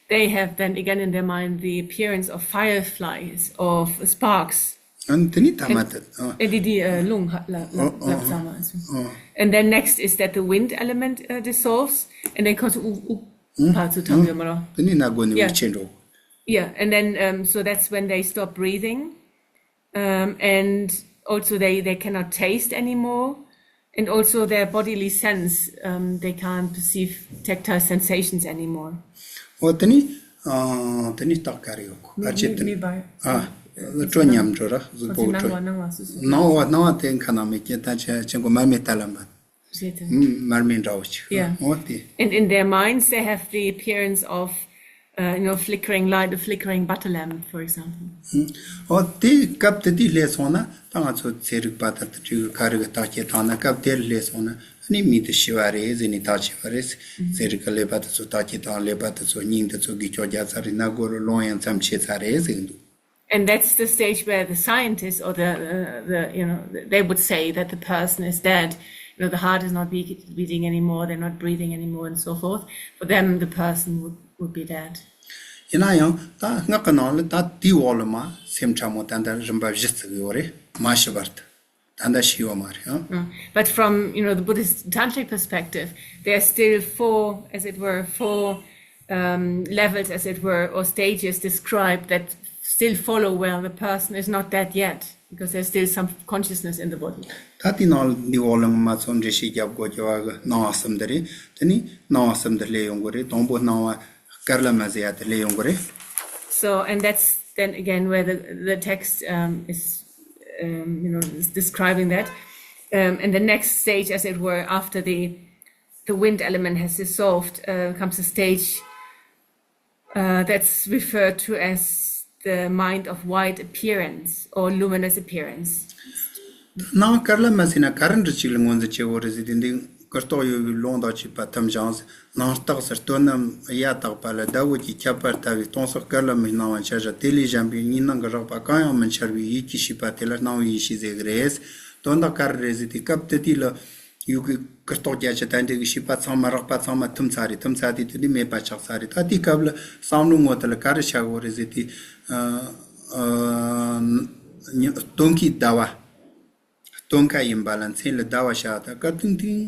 they have then again in their mind the appearance of fireflies, of sparks. ཨ་ནི་དེ་ནི་ཐ་མ་དེ། ཨ། ཨེ་འདི་འདི་ཨ་རླུང་ཧ་ལ་ལ་ཨ་ལབ་ཙམ་མ་སོང་། ཨ། And then next is that the wind element, uh, dissolves, and then comes དབུགས་དབུགས་ཕར་ཚུར་འཐེན་ཡོད་མ་རེད། དེ་ནི་སྣ་སྒོ་ནས་Yeah. དབུགས་ཆད་འགྲོ། Yeah, and then, um, so that's when they stop breathing, um, and also they, they cannot taste anymore, and also their bodily sense, um, they can't perceive tactile sensations anymore. འོ་དེ་ནི་ཨ་དེ་ནི་རྟགས་ག་རེ་ཡོད་གོ། མི་ཕལ་ཆེར་མི་དེ་མི་བར། ཨ་དྲོད་ཉམས་འགྲོ་ར། གཟུགས་པོ་གི་དྲོད། སྣང་བ་སྣང་བ་སོ་སོ། སྣང་བ་སྣང་བ་དེ་ཁ་ནང་མེ་ཁྱེར། ད་ཆེ་ཆེན་པོ་མར་མེ་ལྟ་ལ་མ། ཟེར་དེ། ཨུམ། མར་མེ་འདྲ་བོ་ཅིག Yeah. འོ་དེ། And in their minds, they have the appearance of, uh, you know, flickering light, a flickering butter lamp, for example. ཨུམ། འོ་དེ་སྐབས་དེ་དུས་སླེབས་སོང་ན་ད་ང་ཚོ་ཚན་རིག་པ་དང་དེ་འདྲའི་ག་རེ་གི་བརྟག་དཔྱད་བཏང་ན། སྐབས་དེར་སླེབས་སོང་ན་ཨ་ནི་མི་དེ་ཤི་བ་རེད་ཟེར་ནས་བརྟག་དཔྱད་པ་རེད། ཚན་རིག་གི་ཀླད་པ་དེ་ཚོ་བརྟག་དཔྱད་བཏང་། ཀླད་པ་དེ་ཚོ་སྙིང་དེ་ཚོ་གི་སྐྱོ་རྒྱག་ཚར་རེད། སྣ་སྒོ་ལ་རླུང་ཡང་མཚམས་ཆད་ཚར་རེད་ཟེར་གི་འདུག And that's the stage where the scientists or the, uh, the, you know, they would say that the person is dead. You know, the heart is not be- beating anymore, they're not breathing anymore, and so forth. For them, the person would, would be dead. ཡིན་ན་ཡང་ད་སྔགས་ཀྱི་ནང་ལ་ད་དེའི་འོག་ལ་མར་སེམས་ཕྲ་མོ་ད་ལྟ་རིམ་པ་བཞི་བརྩི་གི་ཡོད་རེད། མ་ཤི་བར་དུ། ད་ལྟ་ཤི་ཡོད་མ་རེད་ཨང་། Mm. But from, you know, the Buddhist tantric perspective, there are still four, as it were, four, um, levels, as it were, or stages described that still follow while the person is not dead yet, because there's still some consciousness in the body. ད་དེའི་ནང་ལ་འདི་འོག་ལ་ང་མ་ཚོ་འགྲེལ་བཤད་རྒྱབ་དགོས་ཀྱི་བ་གི་སྣང་བ་གསུམ་དེ་རེད། དེ་ནི་སྣང་བ་གསུམ་དེ་སླེབས་ཡོང་གི་རེད། དང་པོ་སྣང་བ་དཀར་ལམ་མ་ཟེར་ཡ་དེ་སླེབས་ཡོང་གི་རེད། So, and that's then again where the, the text, um, is, um, you know, is describing that. Um, and the next stage, as it were, after the, the wind element has dissolved, uh, comes a stage, uh, that's referred to as the mind of white appearance or luminous appearance. སྣང་དཀར་ལམ་མ་ཟེར་ན་ག་རེ་འདྲ་ཅིག་ལ་ངོས་འཛིན་བྱེད་དགོས་རེད་ཟེར་དུས། འདི་གུ་རྟོག་ཡོད་པའི་རླུང་དང་བཅས་པ་ཐིམ་ཞིང་། སྣང་རྟོག་ཟེར་སྟོན་ནམ་གཡའ་དག་པ་ལ་ཟླ་འོད་ཀྱི་ཁྱབ་པ་ལྟ་བུའི་སྟོང་སོགས་དཀར་ལམ་མའི་སྣང་བ་འཆར་བཞག་དེ་ལས་གཞན་པའི་གཉིས་སྣང་གི་རེག་པ་གང་ཡང་མི་འཆར་བའི་ཡིད་ཀྱི་ཤེས་པ་དེ་ལ་སྣང་བའི་ཡེ་ཤེས་ཟེར་གི་རེད། དོན་དག་ག་རེ་རེད་ཟེར་དུས། སྐབས་དེ་དུས་ལ་ཡུལ་གྱི་གུ་རྟོག་བརྒྱད་ཅུ་དང་འབྲེལ་གྱི་ཤེས་པ་ཚང་མ་རེག་པ་ཚང་མ་ཐིམ་ཚར་རེད། ཐིམ་ཚར་དུས་དེ་དུས་མེད་པ་ཆགས་ཚར་རེད། ད་དེའི་སྐབས་ལ་བསམ་བློ་ངོ་དེ་ལ་ག་རེ་བྱ་དགོས་རེད་ཟེར་དུས། ཨ་ཨ་སྟོན་ཁའི་ཟླ་བ། སྟོན་ཁ་ཡིན་པ་ལ་མཚན་ལ་ཟླ་བ་བྱ། ད་སྐར་ཐིང་ཐིང་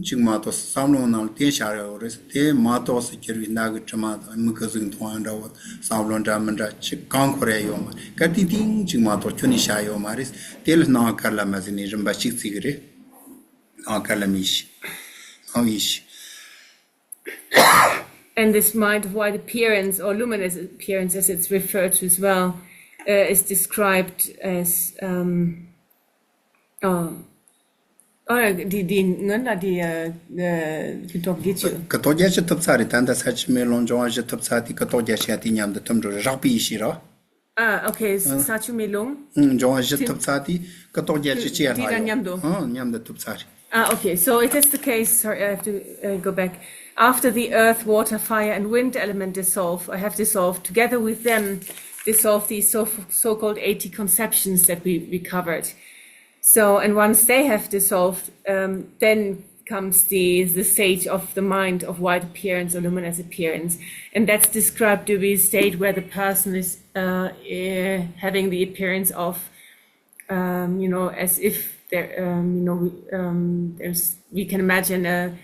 གཅིག་མ་གཏོགས་བསམ་བློ་ནང་ལ་དེ་བཞག་ཡོད་རེད། དེ་མ་གཏོགས་སུ་གྱུར་པའི་སྣ་གི་དྲི་མ་དང་མིག་གི་གཟུགས་མཐོང་ཡ་འདྲ་བོ། བསམ་བློ་འདྲ་མི་འདྲ་ཅིག་གང་འཁོར་ཡ་ཡོད་མ་རེད། སྐར་ཐིང་ཐིང་གཅིག་མ་གཏོགས་ཁྱོན་ནས་བཞག་ཡོད་མ་རེད། དེ་ལ་སྣང་བ་དཀར་ལམ་མ་ཟེར་ནས་རིམ་པ་གཅིག་བརྩི་གི་རེད། སྣང་བ་དཀར་ལམ་ཡེ་ཤེས། སྣང་བའི་ཡེ་ཤེས། And this mind of white appearance, or luminous appearance as it's referred to as well, uh, is described as, um, oh, oh, འདི་འདི་སྔོན་ལ་འདི་ཨ་ཨ་གུ་རྟོག་བརྒྱད་ཅུ། གུ་རྟོག་བརྒྱད་ཅུ་ཐུབ་ཚར་རེད། ད་ལྟ་ས་ཆུ་མེ་རླུང་འབྱུང་བ་བཞི་ཐུབ་ཚར་དུས་གུ་རྟོག་བརྒྱད་ཅུ་ཡ་དེ་མཉམ་དུ་ཐུབ་འགྲོ་རེད། རེག་པའི་ཡེ་ཤེས་རེད། Ah, okay. ས་ཆུ་མེ་རླུང་། ཨང་། འབྱུང་བ་བཞི་ཐུབ་ཚར་དུས་གུ་རྟོག་བརྒྱད་ཅུ་ཅི་ཡ་དེ་ལྷག་དང་ཡོད། མཉམ་དུ། ཨང་། མཉམ་དུ་ཐུབ་ཚར་རེད། Ah, okay. So it is the case, sorry, I have to, uh, go back. After the earth, water, fire, and wind element dissolve, or have dissolved, together with them, dissolve these so, so-called eighty conceptions that we, we covered. So, and once they have dissolved, um, then comes the, the stage of the mind of white appearance or luminous appearance. And that's described to be a state where the person is uh, eh, having the appearance of, um, you know, as if there, um, you know, we, um, there's, we can imagine a,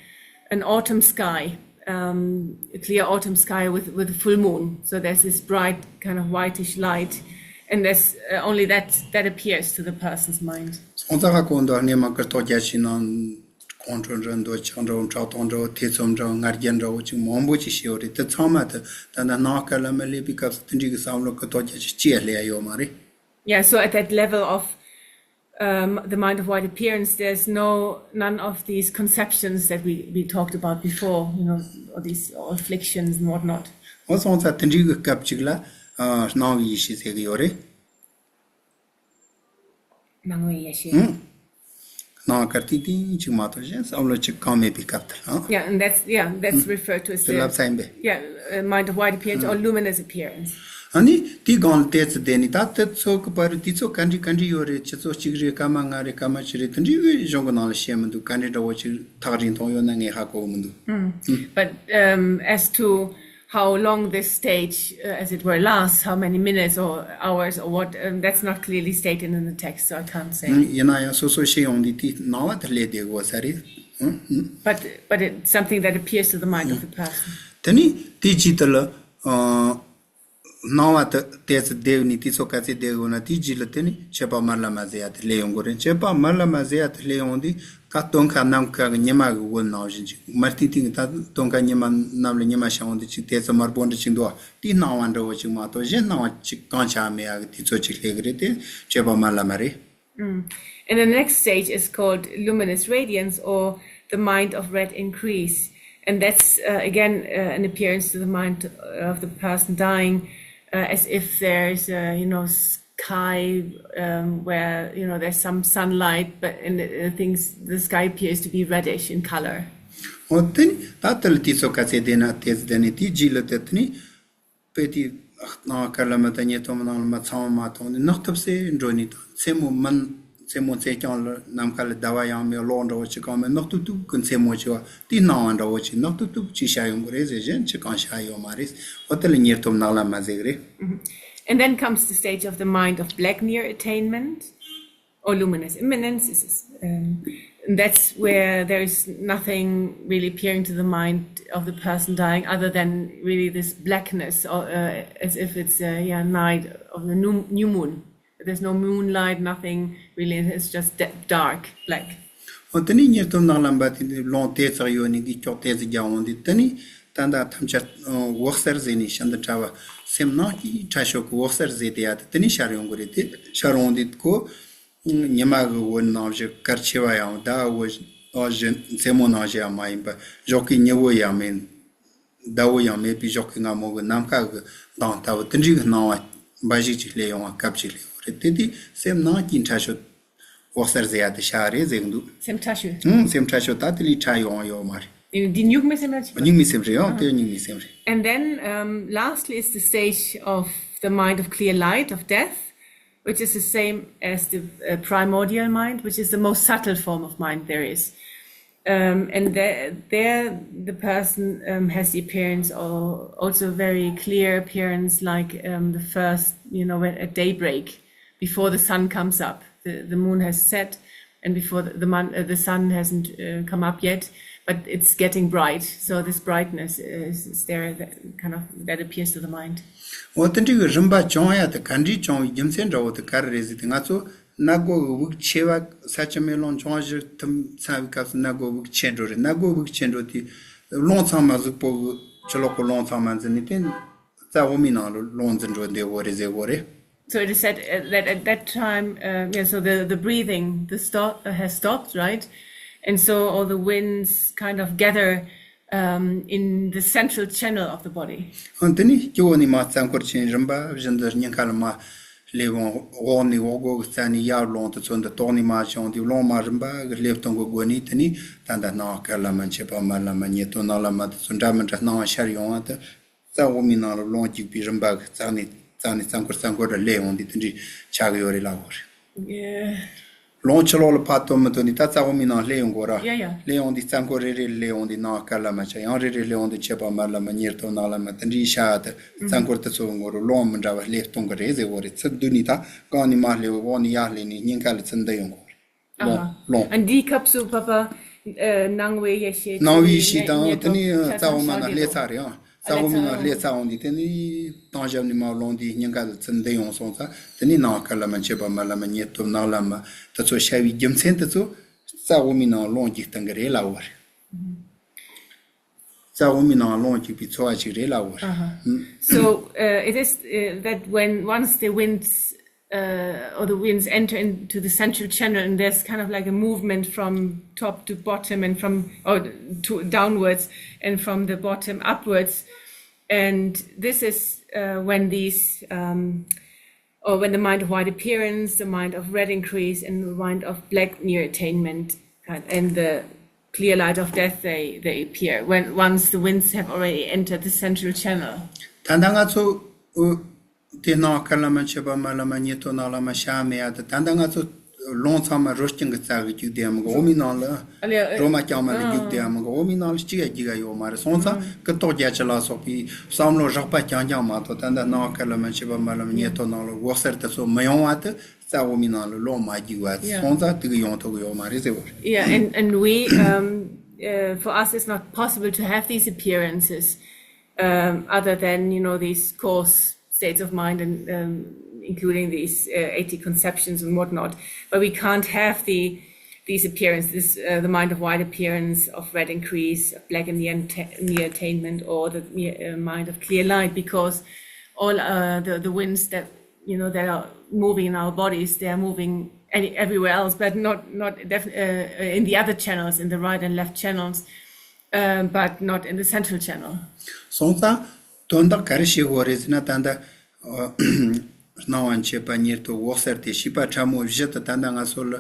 an autumn sky, um, a clear autumn sky with, with a full moon. So there's this bright kind of whitish light, and there's uh, only that that appears to the person's mind. སོང་ཙང་ཁ་གོང་དུ་སྔས་མ་ཀིར་ཐོག་རྒྱ་ཆེ་ནང་ཁོང་ཁྲོ་འདྲ་འདོད་ཆགས་འདྲ་ཕྲག་དོག་འདྲ་ཐེ་ཚོམ་འདྲ་ང་རྒྱལ་འདྲ་བོ་ཅིག་མང་པོ་ཅིག་ཤེས་ཡོད་རེད། དེ་ཚང་མ་དེ་ད་ལྟ་སྣང་བ་དཀར་ལམ་མ་སླེབས་པའི་སྐབས་སུ་དེ་འདྲའི་གི་བསམ་བློ་ཀིར་ཐོག་རྒྱ་ཆེ་ཅི་ཡང་སླེབས་ཡ་ཡོད་མ་རེད། Yeah, so at that level of um, the mind of white appearance, there's no none of these conceptions that we, we talked about before, you know, all these all afflictions and whatnot. འོ་སོང་ཙང་དེ་འདྲའི་གི་སྐབས་ཅིག་ལ་ཨ་སྣང་བའི་ཡེ་ཤེས་ཟེར་གི་ཡོད་རེད། སྣང་བའི་ཡེ་ཤེས། ཧུམ། སྣང་བ་དཀར་ཏིང་ཏིང་ཅིག་མ་གཏོགས་གཞན་བསམ་བློ་ཅིག་གང་མེད་པའི་སྐབས་དེ་ལ། Yeah, and that's yeah, that's referred to as དེ་ལབ་the ཚ་ཡིན་པས། yeah, uh, mind of white appearance or luminous appearance. ཨ་ནི་དེའི་སྒང་ལ་བལྟས་ཚེ་བསྡད་ནས་ད་དེ་ཚོ་གི་བར་དུ་དེ་ཚོ་ག་འདྲ་ག་འདྲ་ཡོད་རེད། ཁྱེད་ཚོ་གཅིག་རེད་སྐར་མ་ལྔ་རེད་སྐར་མ་བཅུ་རེད། དེ་འདྲའི་གཞུང་གི་ནང་ལ་བཤད་མི་འདུག་ག་འདྲ་འདྲ་བོ་ཅིག་ཐག་རིང་ཐུང་ཡོད་ན་ངས་ཧ་གོ་གི་མི་འདུག But um, as to how long this stage, uh, as it were, lasts, how many minutes or hours or what, um, that's not clearly stated in the text, so I can't say. ཡིན་ན་ཡང་སོ་སོ་ཤེས་ཡོང་དུས་དེའི་སྣང་བ་དེ་སླེབས་བསྡད་དགོས་ས་རེད། But but it's something that appears to the mind of the person. དེ་ནི་དེའི་རྗེས་དེ་ལ་སྣང་བ་དེ་དེ་ཚོ་བསྡད་ནས་དེ་ཚོ་ག་ཚོད་བསྡད་དགོས་ན་དེའི་རྗེས་ལ་དེ་ནི་མཆེད་པ་དམར་ལམ་མ་ཟེར་ཡ་དེ་སླེབས་ཡོང་གི་རེད། མཆེད་པ་དམར་ལམ་མ་ཟེར་ཡ་དེ་སླེབས་ཡོང་དུས། ད་སྟོན་ཁ་ནམ་མཁའ་གི་ཉི་མ་གི་འོད་ནང་བཞིན་ཅིག་མར་ཏིང་ཏིང་གི་ད་སྟོན་ཁ་ཉི་མ་ནམ་ལ་ཉི་མ་ཤར་འོང་དུས་ཅིག་དེ་ཚོ་དམར་པོ་འདྲ་ཅིག་འདུག་བ། དེའི་སྣང་བ་འདྲ་བོ་ཅིག་མ་གཏོགས་གཞན་སྣང་བ་ཅིག་གང་ཆགས་མེད་ཡ་གི་དུས་ཚོད་ཅིག་སླེབས་གི་རེད། དེ་སྤྱོད་པ་མ་ལ་མ་རེད། Mm. And the next stage is called luminous radiance or the mind of red increase. And that's uh, again uh, an appearance to the mind of the person dying, uh, as if there's, uh, you know, sky um, where you know there's some sunlight, but in the, uh, things the sky appears to be reddish in color. འོ་དེ་ནི་ད་ལྟ་ལ་དུས་ཚོད་ག་ཚད་བསྡད་ན་དེ་ཚོ་བསྡད་ནས་དེའི་རྗེས་ལ་དེ་དེ་ནི་དཔེ་དེ་སྣང་བ་དཀར་ལ་མ་དང་ཉེ་ཐོམ་ནང་ལ་མ་ཚང་མ་མ་མཐོང་ནས་ནག་ཐུབ་སེ་འགྲོ་ནས་དང་མཚན་མོ་མིན། མཚན་མོ་མཚན་རྐྱང་ལ་ནམ་མཁའ་ལ་ཟླ་བ་ཡང་མེད་གློག་འདྲ་བོ་ཅིག་གང་མེད་ནག་ཏུབ་ཏུབ་ཀྱི་མཚན་མོ་ཅིག་བ་དེའི་སྣང་བ་འདྲ་བོ་ཅིག་ནག་ཏུབ་ཏུབ་ཅིག་ཤར་ཡོང་གི་རེད་ཟེར། གཞན་ཅི་གང་ཤར་ཡོད་མ་རེད། འོ་དེ་ལ་ཉེ་ཐོམ་ནག་ལ་མ་ཟེར་གི་རེད། And then comes the stage of the mind of black near attainment, or luminous imminence. Is, um, and that's where there is nothing really appearing to the mind of the person dying other than really this blackness, or uh, as if it's a yeah, night of the new, new moon. There's no moonlight, nothing really. It's just de- dark, black. འོ་དེ་ནས་ཉེ་ཐོམ་ནག་ལམ་པ་དེ་ནི་རླུང་དེ་ཙག་ཡོད་ནི་གི་ཀྱོག་དེ་ཙག་རྒྱག་འོང་དུས་དེ་ནི་ད་ལྟ་ཐམས་ཅད་འོད་གསལ་ཟེར་ནས་ཤིན་ཏུ་ཕྲ་བ་སེམས་ནང་གི་ཕྲ་ཤོས་ཀྱི་འོད་གསལ་ཟེར་དེ་ཡ་དེ་དེ་ནི་ཤར་ཡོང་གི་རེད། དེ་ཤར་འོང་དུས་ཁོ་ཉི་མ་གི་འོད་ནང་བཞིན་གལ་ཆེ་བ་ཡང་ཟླ་འོད་བཞིན་མཚན་མོ་ནང་བཞིན་ཡང་མ་ཡིན་པ་ཞོགས་ཀའི་ཉི་འོད་ཡང་མིན། ཟླ་འོད་ཡང་མེད་པའི་ཞོགས་ཀའི་སྔ་མོ་གི་ནམ་མཁའ་གི་མདངས་ལྟ་བུ་དེ་འདྲའི་གི་སྣང་བ་འབའ་ཞིག་ཅིག་སླེབས་ཡོང་བ་སྐབས་ཅིག་སླེབས་ཡོང་རེད། དེ་དུས་སེམས་ནང་གི་ཕྲ་ཤོས་འོད་གསལ་ཟེར་ཡ་དེ་ཤར་རེད་ཟེར་གི་འདུག་སེམས་ཕྲ་ཤོས། ཧུམ། སེམས་ཕྲ་ཤོས་ད་དེ་ལས་ཕྲ་ཡོང་ཡོད་མ་རེད། འདི་སྨྱུག་མའི་སེམས་ར་ཅིག་སྨྱུག་མའི་སེམས་རེད། ཡང་དེ་སྨྱུག་མའི་སེམས་རེད། And then um, lastly is the stage of the mind of clear light, of death, which is the same as the uh, primordial mind, which is the most subtle form of mind there is. Um, and there, there the person um, has the appearance, or also very clear appearance, like um, the first, you know, when at daybreak, before the sun comes up, the, the moon has set, and before the, the, mon- uh, the sun hasn't uh, come up yet, but it's getting bright. So this brightness is, is there, that kind of that appears to the mind. འོ་དེ་འདྲའི་གི་རིམ་པ་བྱུང་ཡ་དེ་ག་འདྲའི་བྱུང་བའི་རྒྱུ་མཚན་འདྲ་བོ་དེ་ག་རེ་རེད་ཟེར་དུས་ང་ཚོ་སྣ་སྒོ་གི་དབུགས་ཆེ་བ་ས་ཆུ་མེ་རླུང་འབྱུང་བཞི་ཐིམ་ཚར་བའི་སྐབས་སུ་སྣ་སྒོ་དབུགས་ཆད་འགྲོ་རེད། སྣ་སྒོ་དབུགས་ཆད་འགྲོ་དུས་རླུང་ཚང་མ་གཟུགས་པོ་གི་ཕྱི་ལོགས་གི་རླུང་ཚང་མ་འཛིན་ནས་དེ་རྩ་འོག་མའི་ནང་ལ་རླུང་འཛིན་འགྲོ་བསྡད་ཡོད་རེད་ཟེར་གི་རེད། So it is said uh, that at that time, uh, yeah, so the, the breathing the stop, uh, has stopped, right? And so all the winds kind of gather um, in the central channel of the body. ཨ་དེ་ནི་སྤྱི་བོ་ནས་མར་རྩ་འཁོར་ཆེན་རིམ་པ་བཞིན་དུ་སྙིང་ཁ་ལ་མར་སླེབས་འོང་། འོག་ནས་འོག་སྒོ་གི་རྩ་ནས་ཡར་རླུང་དེ་ཚོ་འདི་ལྟོགས་ནས་མར་བྱུང་སྟེ་རླུང་མར་རིམ་པ་གི་སླེབས་གཏོང་གི་སྒོ་ནས་དེ་ནས་ད་ལྟ་སྣང་བ་དཀར་ལ་མ་མཆེད་པ་དམར་ལ་མ་ཉེ་དོ་ནག་ལ་མ་དེ་ཚོ་འདྲ་མི་འདྲ་སྣང་བ་ཤར་ཡོང་བ་དེ་རྩ་འོག་མའི་ནང་ལ་རླུང་རྒྱུག་པའི་རིམ་པ་གི་རྩ་ནས། རྩ་ནས་རྩ་འཁོར་རྩ་འཁོར་ར་སླེབས་ཡོང་དུས་དེ་འདྲའི་ཆགས་ཀྱི་ཡོད་རེད་ལབ་དགོས་རེད། Yeah. ལོང་ཕྱི་ལོགས་ལ་ཕར་ཐོན་མི་ཐོན་ནི་ད་རྩ་བོ་མི་ནང་སླེབས་ཡོང་དགོས་ར། Yeah, yeah. སླེབས་ཡོང་དུས་རྩ་འཁོར་རེ་རེ་སླེབས་ཡོང་དུས་ནང་དཀར་ལ་མ་ཆགས། ཡང་རེ་རེ་སླེབས་ཡོང་དུས་མཆེད་པ་དམར་ལ་མ། ཉེ་ཐོབ་ནག་ལ་མ། དེ་འདྲའི་ཤ་དེ་རྩ་འཁོར་དེ་ཚོ་ངོ་རུ་ལོང་མི་འདྲ་བ་སླེབས་གཏོང་གི་རེད་ཟེར་བོ་རེད། ཚུར་བསྡུས་ནི་ད་གང་ནས་མར་སླེབས། འོག་ནས་ཡར་སླེབས་ནི་སྙིང་ག་ལ་ཚུར་འདི་ཡོང་དགོས་རེད། ལོང་། ལོང་། ཨ་འདིའི་སྐབས་སུ་ཕ་ཕ་ཨ་སྣང་བའི་ཡེ་ཤེས། སྣང་བའི་ཡེ་ཤེས་དང་དེ་ནི་རྩ་བོ་མི་ནང་སླེབས་ཚར་རེད་ཨང་། རྩ་བོ་མི་ནང་སླེབས་ཚར་འོང་དུས་དེ་ནི་སྟེང་ཞབས་ནས་མར་ལོང་དུས་སྙིང་ག་ལ་ཚུར་འདི་ཡོང་སོང་ཙང་། དེ་ནི་ནང་དཀར་ལ་མ། མཆེད་པ་དམར་ལ་མ། ཉེ་ཐོབ་ནག་ལ་མ། དེ་ཚོ་ཤར་བའི་རྒྱུ་མཚན་དེ་ཚོ་རྩ་བོ་མི་ནང་ལོང་རྒྱུག་གཏོང་གི་རེད་ལབ་བ་རེད། རྩ་བོ་མི་ནང་ལོང་རྒྱུག་པའི་ཚོར་བ་ཅིག་རེད་ལབ་བ་རེད། Uh-huh. So uh, it is uh, that when once the winds uh, or the winds enter into the central channel, and there's kind of like a movement from top to bottom and from or to downwards and from the bottom upwards, and this is uh, when these um, or when the mind of white appearance, the mind of red increase, and the mind of black near attainment, uh, and the clear light of death, they, they appear when once the winds have already entered the central channel. ད་ལྟ་ང་ཚོ་ཨུ། དེ་ནང་དཀར་ལ་མ། མཆེད་པ་དམར་ལ་མ། ཉེ་ཐོབ་ནག་ལ་མ། ཤར་མེད་ཡ་དེ། ད་ལྟ་ང་ཚོ་ལོང་ཚང་མ་རོ་རྐྱང་གི་རྩ་གི་རྒྱུག་བསྡད་ཡ་མི་གི། འོ་མའི་ནང་ལ། ཨ་ལེ། རོ་མ་རྐྱང་མ་ལ་རྒྱུག་བསྡད་ཡ་མི་གི། འོ་མའི་ནང་ལ་གཅིག་ཡ་རྒྱུག་ཡ་ཡོད་མ་རེད། སོང་ཙང་ཀུན་རྟོག་བརྒྱད་ཅུ་ལ་སོགས་པའི་བསམ་བློ་རགས་པ་རྐྱང་རྐྱང་མ་གཏོགས། ད་ལྟ་ནང་དཀར་ལ་མ། མཆེད་པ་དམར་ལ་མ། ཉེ་ཐོབ་ནག་ལ། འོད་གསལ་དེ་ཚོ་མི་ཡོང་བ་དེ་རྩ་འོ་མའི་ནང་ལ་ལོང་མ་རྒྱུག་བ། Yeah. སོང་ཙང་དེ་གི་ཡོང་ཐུབ་ཀྱི་ཡོད་མ་རེད་ཟེར་བ་རེད། Yeah, and, and we, um, uh, for us, it's not possible to have these appearances, um, other than, you know, these coarse states of mind and um, including these uh, eighty conceptions and whatnot. But we can't have the these appearances, uh, the mind of white appearance, of red increase, of black in the, ent- in the attainment, or the uh, mind of clear light, because all uh, the, the winds that, you know, that are moving in our bodies, they are moving any, everywhere else, but not, not def- uh, in the other channels, in the right and left channels, um, but not in the central channel. སོང་ཙང་དོན་དག་ག་རེ་བྱེད་དགོས་རེད་ཟེར་ན། ད་ལྟ་ཨ། སྣང་བ། མཆེད་པ། ཉེ་ཐོབ། འོད་གསལ་དེ་བྱིས་པ་ཕྲ་མོ་བཞི་དེ་ད་ལྟ་ང་ཚོ་ལ་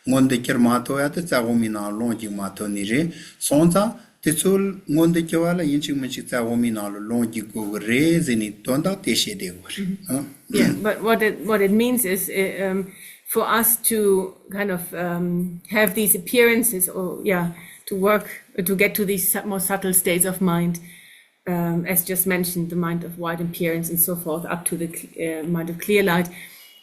མངོན་དུ་གྱུར་མ་ཐུབ་ཡ་དེ་རྩ་འོ་མའི་ནང་ལོང་རྒྱུག་མ་ཐུབ་ནི་རེད། སོང་ཙང་དེ་ཚོ་མངོན་དུ་གྱུར་བ་ལ་ཡིན་གཅིག་མིན་གཅིག་རྩ་འོ་མའི་ནང་ལ་ལོང་རྒྱུག་དགོས་གི་རེད་ཟེར་ནས་དོན་དག་དེ་བཤད་བསྡད་དགོས་རེད། ཨ། Yeah, but what it, what it means is uh, um, for us to kind of um, have these appearances, or yeah, to work, to get to these su- more subtle states of mind, um, as just mentioned, the mind of white appearance and so forth, up to the cl- uh, mind of clear light.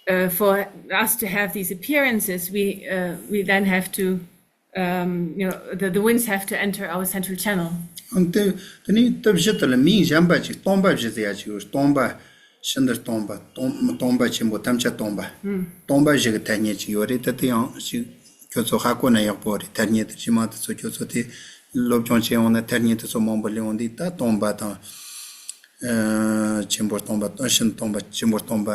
Uh, for us to have these appearances, we uh, we then have to, um, you know, the, the winds have to enter our central channel. ཨང་། དེ་དེ་ནི་སྟོབས་བཞི་དེ་ལ་མིང་གཞན་པ་ཅིག་སྟོང་པ་བཞི་ཟེར་ཡ་ཅིག་ཡོད། སྟོང་པ། ཤིན་ཏུ་སྟོང་པ། སྟོང་སྟོང་པ་ཆེན་པོ། ཐམས་ཅད་སྟོང་པ། སྟོང་པ་བཞི་གི་ཐ་སྙད་ཅིག་ཡོད་རེད། དེ་དེ་ཡང་ཅིག་ཁྱོད་ཚོ་ཧ་གོ་ན་ཡག་པོ་རེད། ཐ་སྙད་དེ་རྗེས་མ་དེ་ཚོ་ཁྱོད་ཚོ་དེ་སློབ་སྦྱོང་བྱས་ཡོང་ན་ཐ་སྙད་དེ་ཚོ་མང་པོ་སླེབས་ཡོང་དུས། ད་སྟོང་པ་དང་། ཨ། ཆེན་པོ་སྟོང་པ། ཤིན་ཏུ་སྟོང་པ། ཆེན་པོ་སྟོང་པ་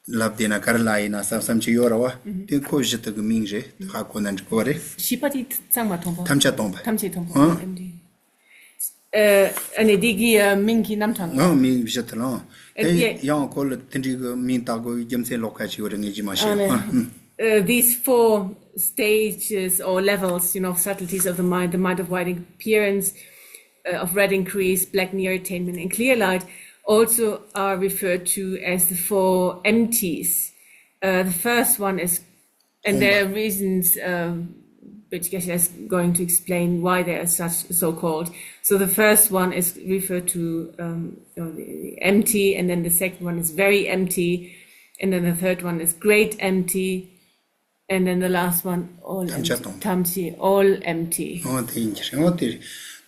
ལབ་བསྡད་ན་ག་རེ་ལབ་ཡིན་ན་བསམ་བསམ་ཅིག་ཡོད་རེད་བ། དེ་ཁོ་བཞི་དེ་གི་མིང་རེད། དེ་ཧ་གོ་ན་འགྲིག་གི་རེད། བཞི་པ་དེ་ཚང་མ་སྟོང་པ། ཐམས་ཅད་སྟོང་པ། ཐམས་ཅད་སྟོང་པ། ཨང་། ཨ་ནི་འདི་གི་མིང་གི་རྣམ་གྲངས། ཨང་། མིང་བཞི་དེ་ལ། དེ་ཡང་ཁོ་ལ་དེ་འདྲའི་གི་མིང་བཏགས་དགོས་རྒྱུ་མཚན་ལོགས་ཀ་ཅིག་ཡོད་རེད། ངས་རྗེས་མ་ཤེས། ཨ་ནི། ཨ། Uh, these four stages or levels, you know, of subtleties of the mind, the mind of wide appearance, uh, of red increase, black near attainment, and clear light, also are referred to as the four empties. Uh, the first one is, and there are reasons um, which Geshe is going to explain why they are such so called. So the first one is referred to um, you know, the empty, and then the second one is very empty, and then the third one is great empty, and then the last one, all empty. ཐམས་ཅད་སྟོང་པ། ཐམས་ཅད། All empty. འོ་དེ་ཡིན་གྱི་རེད། འོ་དེ་རེད།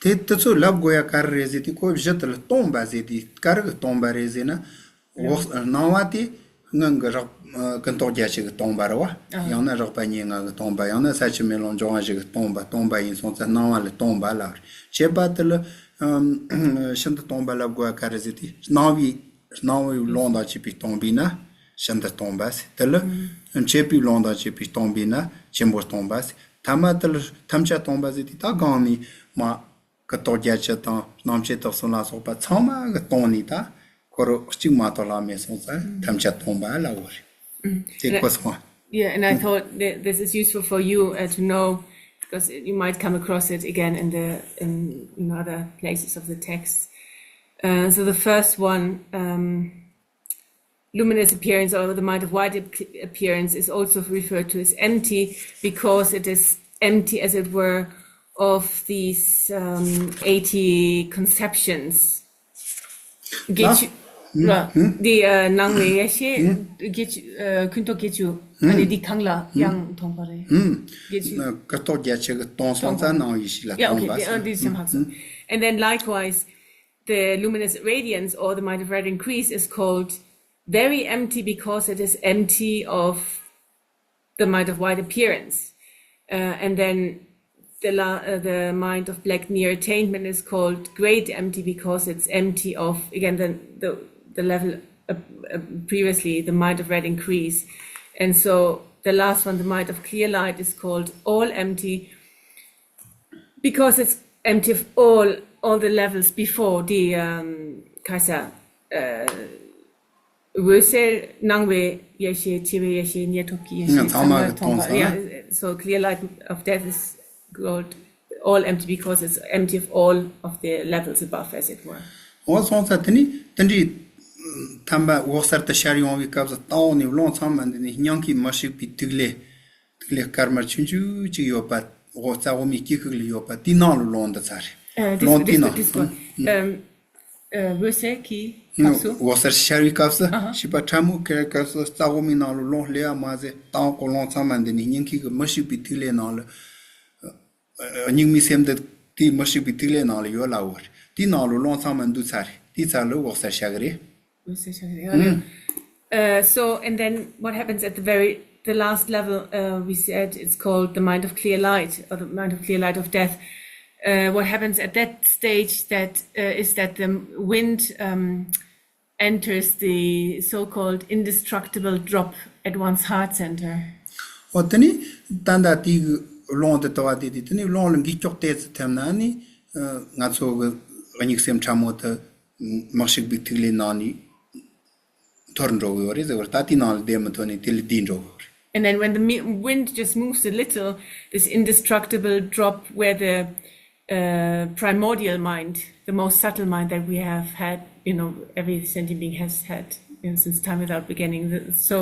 དེ་དེ་ཚོ་ལབ་དགོས་ཡ་ག་རེ་རེད་ཟེར་དུས། ཁོ་བཞི་དེ་ལ་སྟོང་པ་ཟེར་དུས་ག་རེ་གི་སྟོང་པ་རེད་ཟེར་ན། འོག་སྣང་བ་དེ་སྔོན་གྱི་རགས་ཀུན་རྟོག་བརྒྱད་ཅུ་གི་སྟོང་པ་རེད་བ། ཨ། ཡང་ན་རགས་པ་གཉིས་ལྔ་གི་སྟོང་པ། ཡང་ན་ས་བཅུ་མེ་ལོང་འབྱུང་བ་བཞི་གི་སྟོང་པ། སྟོང་པ་ཡིན་སོང་ཙང་སྣང་བ་ལ་སྟོང་པ་ལབ་རེད། བྱས་པ་དེ་ལ་ཨམ། ཤིན་ཏུ་སྟོང་པ་ལབ་དགོས་པ་ག་རེ་ཟེར་དུས། སྣང་བའི་སྣང་བའི་ལོང་དང་བཅས་པའི་སྟོང་པས་ན་ཤིན་ཏུ་སྟོང་པ་ཟེར། དེ་ལ་མཆེད་པའི་ལོང་དང་བཅས་པའི་སྟོང་པས་ན་ཆེན་པོ་སྟོང་པ་ཟེར། ཐ་མ་དེ་ལ་ཐམས་ཅད་སྟོང་པ་ཟེར་དུས། ད་གོང་ནས་མ། ཀུན་རྟོག་བརྒྱད་ཅུ་དང་རྣམ་བཅད་དག་གསུམ་ལ་སོགས་པ་ཚང་མ་གི་སྟོང་ནས་ད་ཁོ་རང་གཅིག་མ་གཏོགས་ལྷག་མེད་སོང་ཙང་ཐམས་ཅད་སྟོང་པ་ལབ་དགོས་རེད། དེ་གོ་སོང་ང་། Yeah, and I thought that this is useful for you uh, to know because you might come across it again in the in, in other places of the text. Uh, so the first one, um, luminous appearance or the mind of white ap- appearance is also referred to as empty because it is empty, as it were, of these um, eighty conceptions. དགེ་ཆོས་ར། འདི་ནང་བའི་ཡེ་ཤེས་དགེ་ཆོས་ཀུན་རྟོག་དགེ་ཆོས་ཨ་ནི་འདི་གང་ལ་ཡང་མཐོང་བ་རེད། དགེ་ཆོས། ཀུན་རྟོག་བརྒྱད་ཅུ་གི་སྟོང་སང་རྩ་སྣང་བའི་ཡེ་ཤེས་ལ་Yeah, སྟོང་okay. པ། And then likewise, the luminous radiance or the mind of red increase is called very empty because it is empty of the mind of white appearance. Uh, and then the, la- uh, the mind of black near attainment is called great empty because it's empty of, again, the, the, the level uh, uh, previously, the mind of red increase. And so the last one, the mind of clear light, is called all empty because it's empty of all all the levels before the um, Kasa. Uh, འོད་གསལ་སྣང་བའི་ཡེ་ཤེས། འཆི་བའི་ཡེ་ཤེས། ཉེར་ཐོབ་ཀྱི་ཡེ་ཤེས། ཚང་མ་གི་མཐོང་ཚང་མ་མཐོང་བ། Yeah, so clear light of death is called all empty because it's empty of all of the levels above, as it were. འོ་སོང་ཙང་དེ་ནི་དེ་འདྲའི་ཐམ་པ་འོད་གསལ་དུ་ཤར་ཡོང་བའི་སྐབས་སུ་ལྟ་འོག་ནས་རླུང་ཚང་མ་འདི་ནི་སྙིང་གའི་མི་ཤིགས་པའི་ཐིག་ལེ། ཐིག་ལེ་དཀར་དམར་ཆུང་ཆུང་ཅིག་ཡོད་པ། འོ་རྩ་འོག་མའི་དཀྱིལ་ཤུགས་ལ་ཡོད་པ་དེའི་ནང་ལ་རླུང་འདུ་ཚར་རེད། Uh, this, རླུང་དེའི་this, ནང་this one. Um, uh, འོད་གསལ་གྱི་སྐབས་སུ། འོད་གསལ་ཤར་བའི་སྐབས་སུ་ཤིས་པ་ཕྲ་མོ་ཁེར་སྐབས་སུ་རྩ་འོག་མའི་ནང་ལ་རླུང་སླེབས་པ་མ་ཟད་ལྟ་འོག་གི་རླུང་ཚང་མ་འདི་ནི་སྙིང་གའི་མི་ཤིགས་པའི་ཐིག་ལེ་ནང་ལ། སྙིགས་མའི་སེམས་འདི་དེའི་མི་ཤིགས་པའི་ཐིག་ལེ་ནང་ལ་ཡོད་ལ་འོ་རེད། དེའི་ནང་ལ་རླུང་ཚང་མ་འདུས་ཚར་རེད། དེའི་ཚར་ལ་འོད་གསལ་ཤར་གི་རེད། Uh, so, and then what happens at the very, the last level, uh, we said it's called the mind of clear light, or the mind of clear light of death. Uh, what happens at that stage that uh, is that the wind um, enters the so-called indestructible drop at one's heart center. འོ་དེ་ནི་ད་ལྟ་དེའི་རླུང་དེ་དུ་བ་དེ་དེ་དེ་ནི་རླུང་ལ་འགུལ་སྐྱོད་ཏོག་ཙམ་ཐེབས་ན་ནི་ང་ཚོ་གི་སྙིགས་སེམས་ཕྲ་མོ་དེ་མི་ཤིགས་པའི་ཐིག་ལེ་ནང་ནས་འཐོར་འགྲོ་གི་ཡོད་རེད་ཟེར་བར། ད་དེའི་ནང་ལ་བསྡད་མི་ཐུབ་ནས་དེ་ལས་འདས་འགྲོ་གི་ཡོད་རེད། And then when the mi- wind just moves a little, this indestructible drop where the uh, primordial mind, the most subtle mind that we have had, you know, every sentient being has had, you know, since time without beginning. The- So,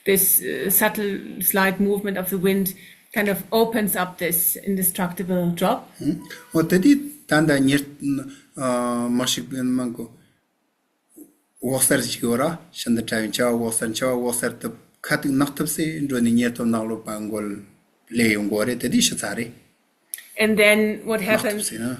this uh, subtle, slight movement of the wind kind of opens up this indestructible drop. འོ་དེ་དུས་ད་ལྟ་ཉེར་མ་ཤིགས་པའི་མང་གོ་འོད་གསལ་ཞིག་ཡོད་ར། ཤིན་ཏུ་ཕྲ་བའི་འཆི་བ་འོད་གསལ། འཆི་བ་འོད་གསལ་དུ་ཁ་ཐུག་ནག་ཐུབ་སེ་འགྲོ་ནས་ཉེར་ཐོབ་ནག་ལོ་པ་མགོ་ལས་ཡོང་གོ་རེད། དེ་དུས་ཤི་ཚར་རེད། And then what ནག་ཐུབ་happens? སེ་ན།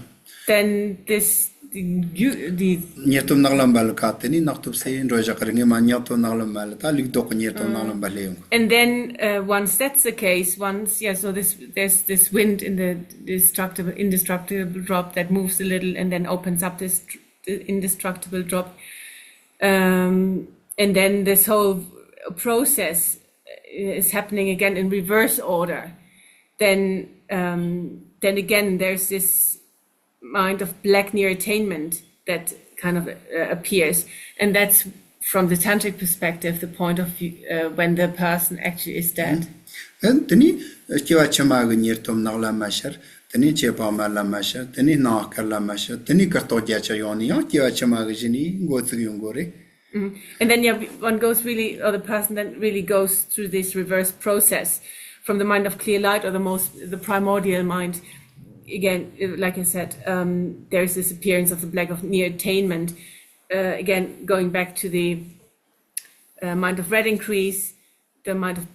Then this, the, you, the ཉེར་ཐོབ་ནག་ལམ་པ་ལ་ཁ་དེ་ནས་ནག་ཐུབ་སེ་འགྲོ་བཞག་གི་རེད། ངས་མ་ཉེར་ཐོབ་ནག་ལམ་པ་ལ་ད་ལུག་རྡོག་གི་ཉེར་ཐོབ་ནག་ལམ་པ་ལས་ཡོང་གོ། And then uh, once that's the case, once, yeah, so this there's this wind in the destructible, indestructible drop that moves a little and then opens up this tr- the indestructible drop. Um, and then this whole process is happening again in reverse order. Then, um, then again, there's this mind of black near attainment that kind of uh, appears. And that's from the tantric perspective, the point of view uh, when the person actually is dead. དེ་ནི་སྐྱེ་བ་ཕྱི་མ་གི་ཉེར་ཐོབ་ནག་ལ་མ་ཤར། དེ་ནས་ཆེ་བ་མ་ལ་མ་ཤར། དེ་ནས་སྣང་བ་དཀར་ལ་མ་ཤར། དེ་ནས་ཀུན་རྟོག་བརྒྱད་ཅུ་ཡོང་ནས་ཡང་སྐྱེ་བ་ཕྱི་མ་གི་གཞི་ནས་འགོ་བཙུགས་ཡོང་གོ་རེད། Mm. And then, yeah, one goes really, or the person then really goes through this reverse process from the mind of clear light or the most, the primordial mind. Again, like I said, um, there's this appearance of the black of near attainment. Uh, again, going back to the uh, mind of red increase, the mind of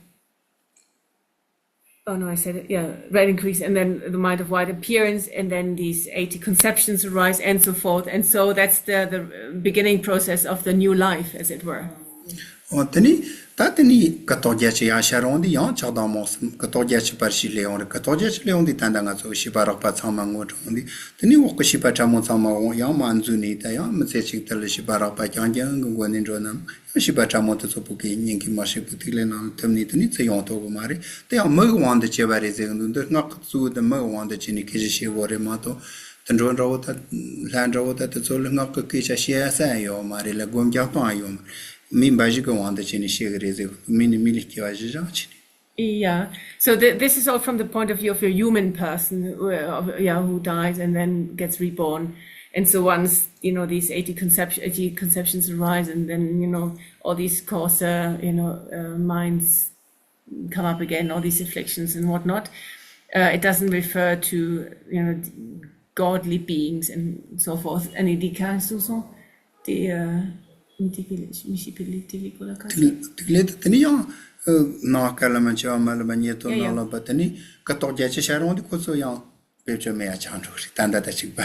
Oh no, I said it. Yeah, red increase, and then the mind of white appearance, and then these eighty conceptions arise, and so forth. And so that's the, the beginning process of the new life, as it were. འོ་དེ་ནི་ད་དེ་ནི་ཀུན་རྟོག་བརྒྱད་ཅུ་ཡང་ཤར་འོང་དུས་ཡང་ཆགས་སྡང་རྨོངས་གསུམ། ཀུན་རྟོག་བརྒྱད་ཅུ་པར་ཤིས་ལས་འོང་རེད། ཀུན་རྟོག་བརྒྱད་ཅུ་ལས་འོང་དུས་ད་ལྟ་ང་ཚོ་ཤེས་པ་རགས་པ་ཚང་མ་ངོ་སྤྲོད་འོང་དུས་དེ་ནི་འོག་གི་ཤེས་པ་ཕྲ་མོ་ཚང་མ་འོང་ཡང་མ་འཛུལ་ནས་ད་ཡང་མི་ཚེ་གཅིག་དེ་ལ་ཤེས་པ་རགས་པ་རྐྱང་རྐྱང་གི་སྒོ་ནས་འགྲོ་ན། ཡང་ཤེས་པ་ཕྲ་མོ་དེ་ཚོ་བོད་སྐད་སྙན་གྱི་མ་ཤེས་པའི་ཐིག་ལེ་ནང་ལ་ཐིམ་ནས་དེ་ནས་ཚེ་ཡོང་ཐུབ་གི་མ་རེད། དེ་ཡང་མི་གི་དབང་དུ་བྱས་པ་རེད་ཟེར་གི་འདུག་འདི་སྔགས་ཀྱི་གཙོ་བོ་དེ་མི་གི་དབང་དུ་བྱས་ནས་སྐད་ཆ་བཤད་དགོས་རེད་མ་གཏོགས། དུད་འགྲོ་འདྲ་བོ་ད་ལྷ་འདྲ་བོ་ད་དེ་ཚོ་ལ་སྔགས་ཀྱི་སྐད་ཆ་བཤད་ས་ཡང་ཡོད་མ་རེད་ལ། སྒོམ་རྒྱག་སྟངས་ཡང་ཡོད་མ་རེད། མི་འབའ་ཞིག་གི་དབང་དུ་བྱས་ནས་བཤད་གི་རེད་ཟེར་གི་འདུག་མི་ནི་མི་ལས་སྐྱེ་བ་བཞི་བཞག་བྱས་ནས། Yeah. So th- this is all from the point of view of a human person, who, uh, of- yeah, who dies and then gets reborn. And so once, you know, these eighty conception, eighty conceptions arise, and then, you know, all these coarser, you know, uh, minds come up again, all these afflictions and whatnot, uh, it doesn't refer to, you know, godly beings and so forth. And it can also the, uh, manipulate. དེ་ལས་དེ་ནི་ཡང་ནང་ཀ་ལ་མ་བྱེད་པ་མ་ལ་མ་ཉེ་དོ་ནང་ལ་པ་དེ་ནི་ཀ་ཏོག་རྒྱ་ཆེ་ཤ་རོང་དེ་ཁོ་ཚོ་ཡང་བེད་སྤྱོད་མེད་ཡ་ཆགས་འགྲོ་རེད། ད་ད་ད་ཅིག་པ།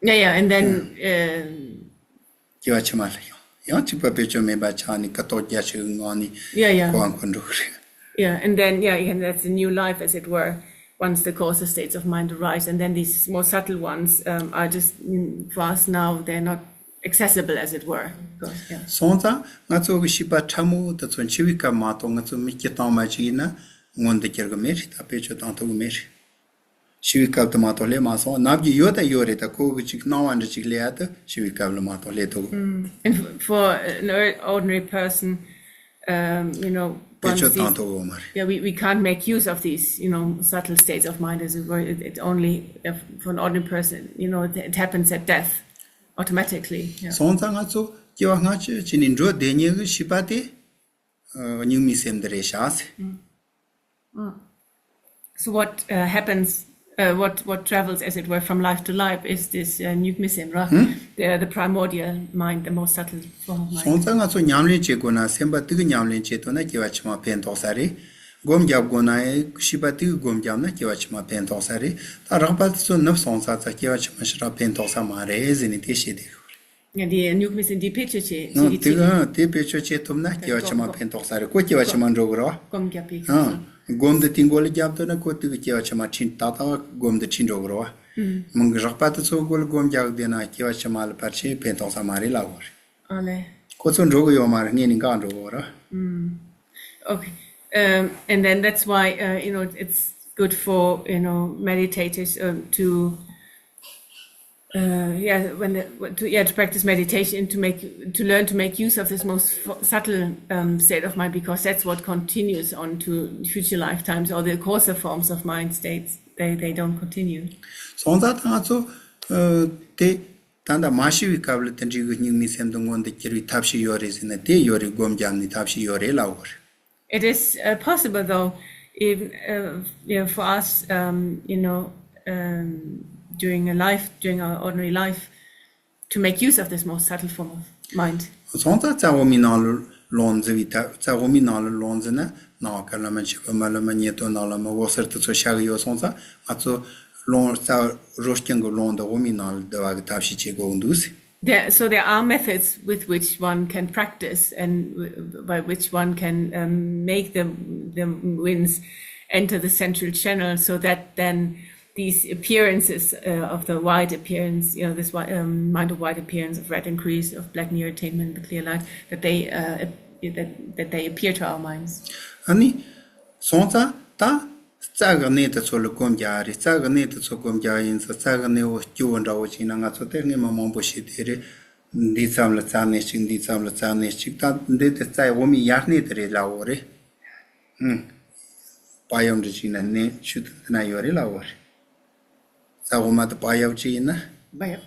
Yeah, yeah, and then uh, སྐྱེ་བ་ཕྱི་མ་ལ་ཡང་ཡང་གཅིག་པ་བེད་སྤྱོད་མེད་པ་ཆགས་ནས་ཀ་ཏོག་རྒྱ་ཆེ་གི་ངང་ནས yeah, yeah. གོ་འཁོར་འགྲོ་གི་རེད། Yeah, and then, yeah, and that's a new life, as it were, once the coarser states of mind arise, and then these more subtle ones um, are just, mm, for us now, they're not accessible, as it were. Because, yeah. སོང་ཙང་ང་ཚོ་གི་བྱིས་པ་ཕྲ་མོ་དེ་ཚོ་འཆི་བའི་སྐབས་མ་གཏོགས་ང་ཚོ་མི་སྐྱེ་སྟངས་མ་ཅིག་ཡིན་ན་མངོན་དུ་འགྱུར་གི་མེད་རེད། ད་བེད་སྤྱོད་བཏང་ཐུབ་གི་མེད་རེད། འཆི་བའི་སྐབས་དུ་མ་གཏོགས་སླེབས་མ་སོང་། ནམ་རྒྱུན་ཡོད་ད་ཡོད་རེད། ད་ཁོ་གི་ཅིག་སྣང་བ་འདྲ་ཅིག་སླེབས་ཡ་ད་འཆི་བའི་སྐབས་ལ་མ་གཏོགས་སླེབས་ཐུབ་གི And f- for an or- ordinary person, um, you know, བེད་once སྤྱོད་བཏང་these, ཐུབ་གི་མ་རེད། Yeah, we, we can't make use of these, you know, subtle states of mind, as it were. It, it only, if, for an ordinary person, you know, it, it happens at death, automatically. Yeah. སོང་ཙང་ང་ཚོ་སྐྱེ་བ་སྔ་ཕྱི་བྱས་ནས་འགྲོ་བསྡད་མཁན་གྱི་བྱིས་པ་དེ་སྙིགས་མའི་སེམས་འདི་རེད་ཤག་ཟེར། So what uh, happens, uh, what, what travels, as it were, from life to life is this uh, nyukmisim, right? The, the primordial mind, the most subtle form of mind. སོང་ཙང་ང་ཚོ་ཉམས་ལེན་བྱེད་དགོས་ན་སེམས་པ་དེ་གི་ཉམས་ལེན་བྱེད་ཐུབ་ན་སྐྱེ་བ་ཕྱི་མ་ཕན་ཐོགས་ས་རེད། སྒོམ་རྒྱབ་དགོས་ན་ཡང་བྱིས་པ་དེ་གི་སྒོམ་རྒྱབ་ན་སྐྱེ་བ་ཕྱི་མ་ཕན་ཐོགས་ས་རེད། ད་རགས་པ་དེ་ཚོ་ནུབ་སོང་ཙང་ཙང་སྐྱེ་བ་ཕྱི་མ་ཞེ་དྲག་ཕན་ཐོགས་ས་མ་རེད་ཟེར་ནས་དེ་བཤད་བསྡད་ཡོད་རེད། ཡང་དེ་ཉུག་མི་སེམས་འདི་བེད་སྤྱོད་བྱེད་ཨང་། དེ་གི་ཨང་དེ་བེད་སྤྱོད་བྱེད་ཐུབ་ན་སྐྱེ་བ་ཕྱི་མ་ཕན་ཐོགས་ས་རེད། ཁོ་སྐྱེ་བ་ཕྱི་མ་འགྲོ་གི་རེད་བ། སྒོམ་རྒྱབ་པའི་ཨང་། སྒོམ་འདི་དེའི་མགོ་ལ་རྒྱབ་ཐུབ་ན་ཁོ་དེ་གི་སྐྱེ་བ་ཕྱི་མ་ཁྲིད་ཏག་ཏག་སྒོམ་འདི་ཁྲིད་འགྲོ་གི་རེད་བ། མང་གི་རགས་པ་དེ་ཚོ་མགོ་ལ་སྒོམ་རྒྱག་བསྡད་ན་སྐྱེ་བ་ཕྱི་མ་ལ་ཕལ་ཆེར་ཕན་ཐོགས་ས་མ་རེད་ལབ་དགོས་རེད། ཨ་ལེ། ཁོ་ཚོ་འགྲོ་གི་ཡོད་མ་རེད། སྔས་ནས་འགག་འགྲོ་གི་རེད། Okay. Um, and then that's why, uh, you know, it's good for, you know, meditators um, to, uh, yeah, when the, to, yeah, to practice meditation, to make, to learn to make use of this most f- subtle um, state of mind, because that's what continues on to future lifetimes, or the coarser forms of mind states. They, they don't continue. སོང་ཙང་ད་ང་ཚོ་དེ་ད་ལྟ་མ་ཤི་བའི་སྐབས་ལ་དེ་འདྲའི་གི་སྙིགས་མའི་སེམས་དུ་མངོན་དུ་གྱུར་བའི་ཐབས་ཤིག་ཡོད་རེད་ཟེར་ན་དེ་ཡོད་རེད། སྒོམ་རྒྱབ་ནས་ཐབས་ཤིག་ཡོད་རེད་ལབ་དགོས་རེད། It is uh, possible, though, if, uh, you know, for us, um, you know, um, during a life, during our ordinary life, to make use of this most subtle form of mind. སོང་ཙང་རྩ་འོག་མའི་ནང་ལ་ལོངས་འཛིན་པའི་ཐབས། རྩ་འོག་མའི་ནང་ལ་ལོངས་འཛིན་ན་ནང་ཀ་ལ་མ་འཆི་བ་མ་ལ་མ་ཉེ་དོ་ནང་ལ་མ་འོད་ཟེར་དེ་ཚོ་ཤར་གི་ཡོད། སོང་ཙང་ང་ཚོ་ལོངས་རྩ་རོ་རྐྱང་གི་ལོངས་འདི་འོག་མའི་ནང་ལ་བསྡུ་བ་གི་ཐབས་ཤེས་བྱེད་དགོས་འདུག་ཟེར། There, so there are methods with which one can practice and w- by which one can um, make the, the winds enter the central channel so that then these appearances uh, of the white appearance, you know, this whi- um, mind of white appearance, of red and crease, of black near attainment, the clear light, that they uh, ap- that, that they appear to our minds. ཨ་ནི་སོང་ཙང་ད་རྩ་གི་གནས་དེ་ཚོ་ལ་སྒོམ་རྒྱག་རེད། རྩ་གི་གནས་དེ་ཚོ་སྒོམ་རྒྱག་ཡིན་ཙང་རྩ་གི་གནས་འོ་སྐྱུ་བོ་འདྲ་བོ་ཅིག་ན་ང་ཚོ་དེ་སྔས་མ་མང་པོ་ཞིག་དེ་རེད། འདིའི་མཚམས་ལ་རྩ་གནས་གཅིག་འདིའི་མཚམས་ལ་རྩ་གནས་གཅིག་ད་འདི་དེ་རྩ་འོག་མའི་ཡར་གནས་དེ་རེད་ལབ་འོ་རེད། ཨུམ། པ་ཡབ་འདྲ་ཅིག་ན་གནས་ཆུ་དེ་དེ་ན་ཡོད་རེད་ལབ་འོ་རེད། རྩ་འོག་མ་དེ་པ་ཡབ་ཅིག་ཡིན་ན། པ་ཡབ།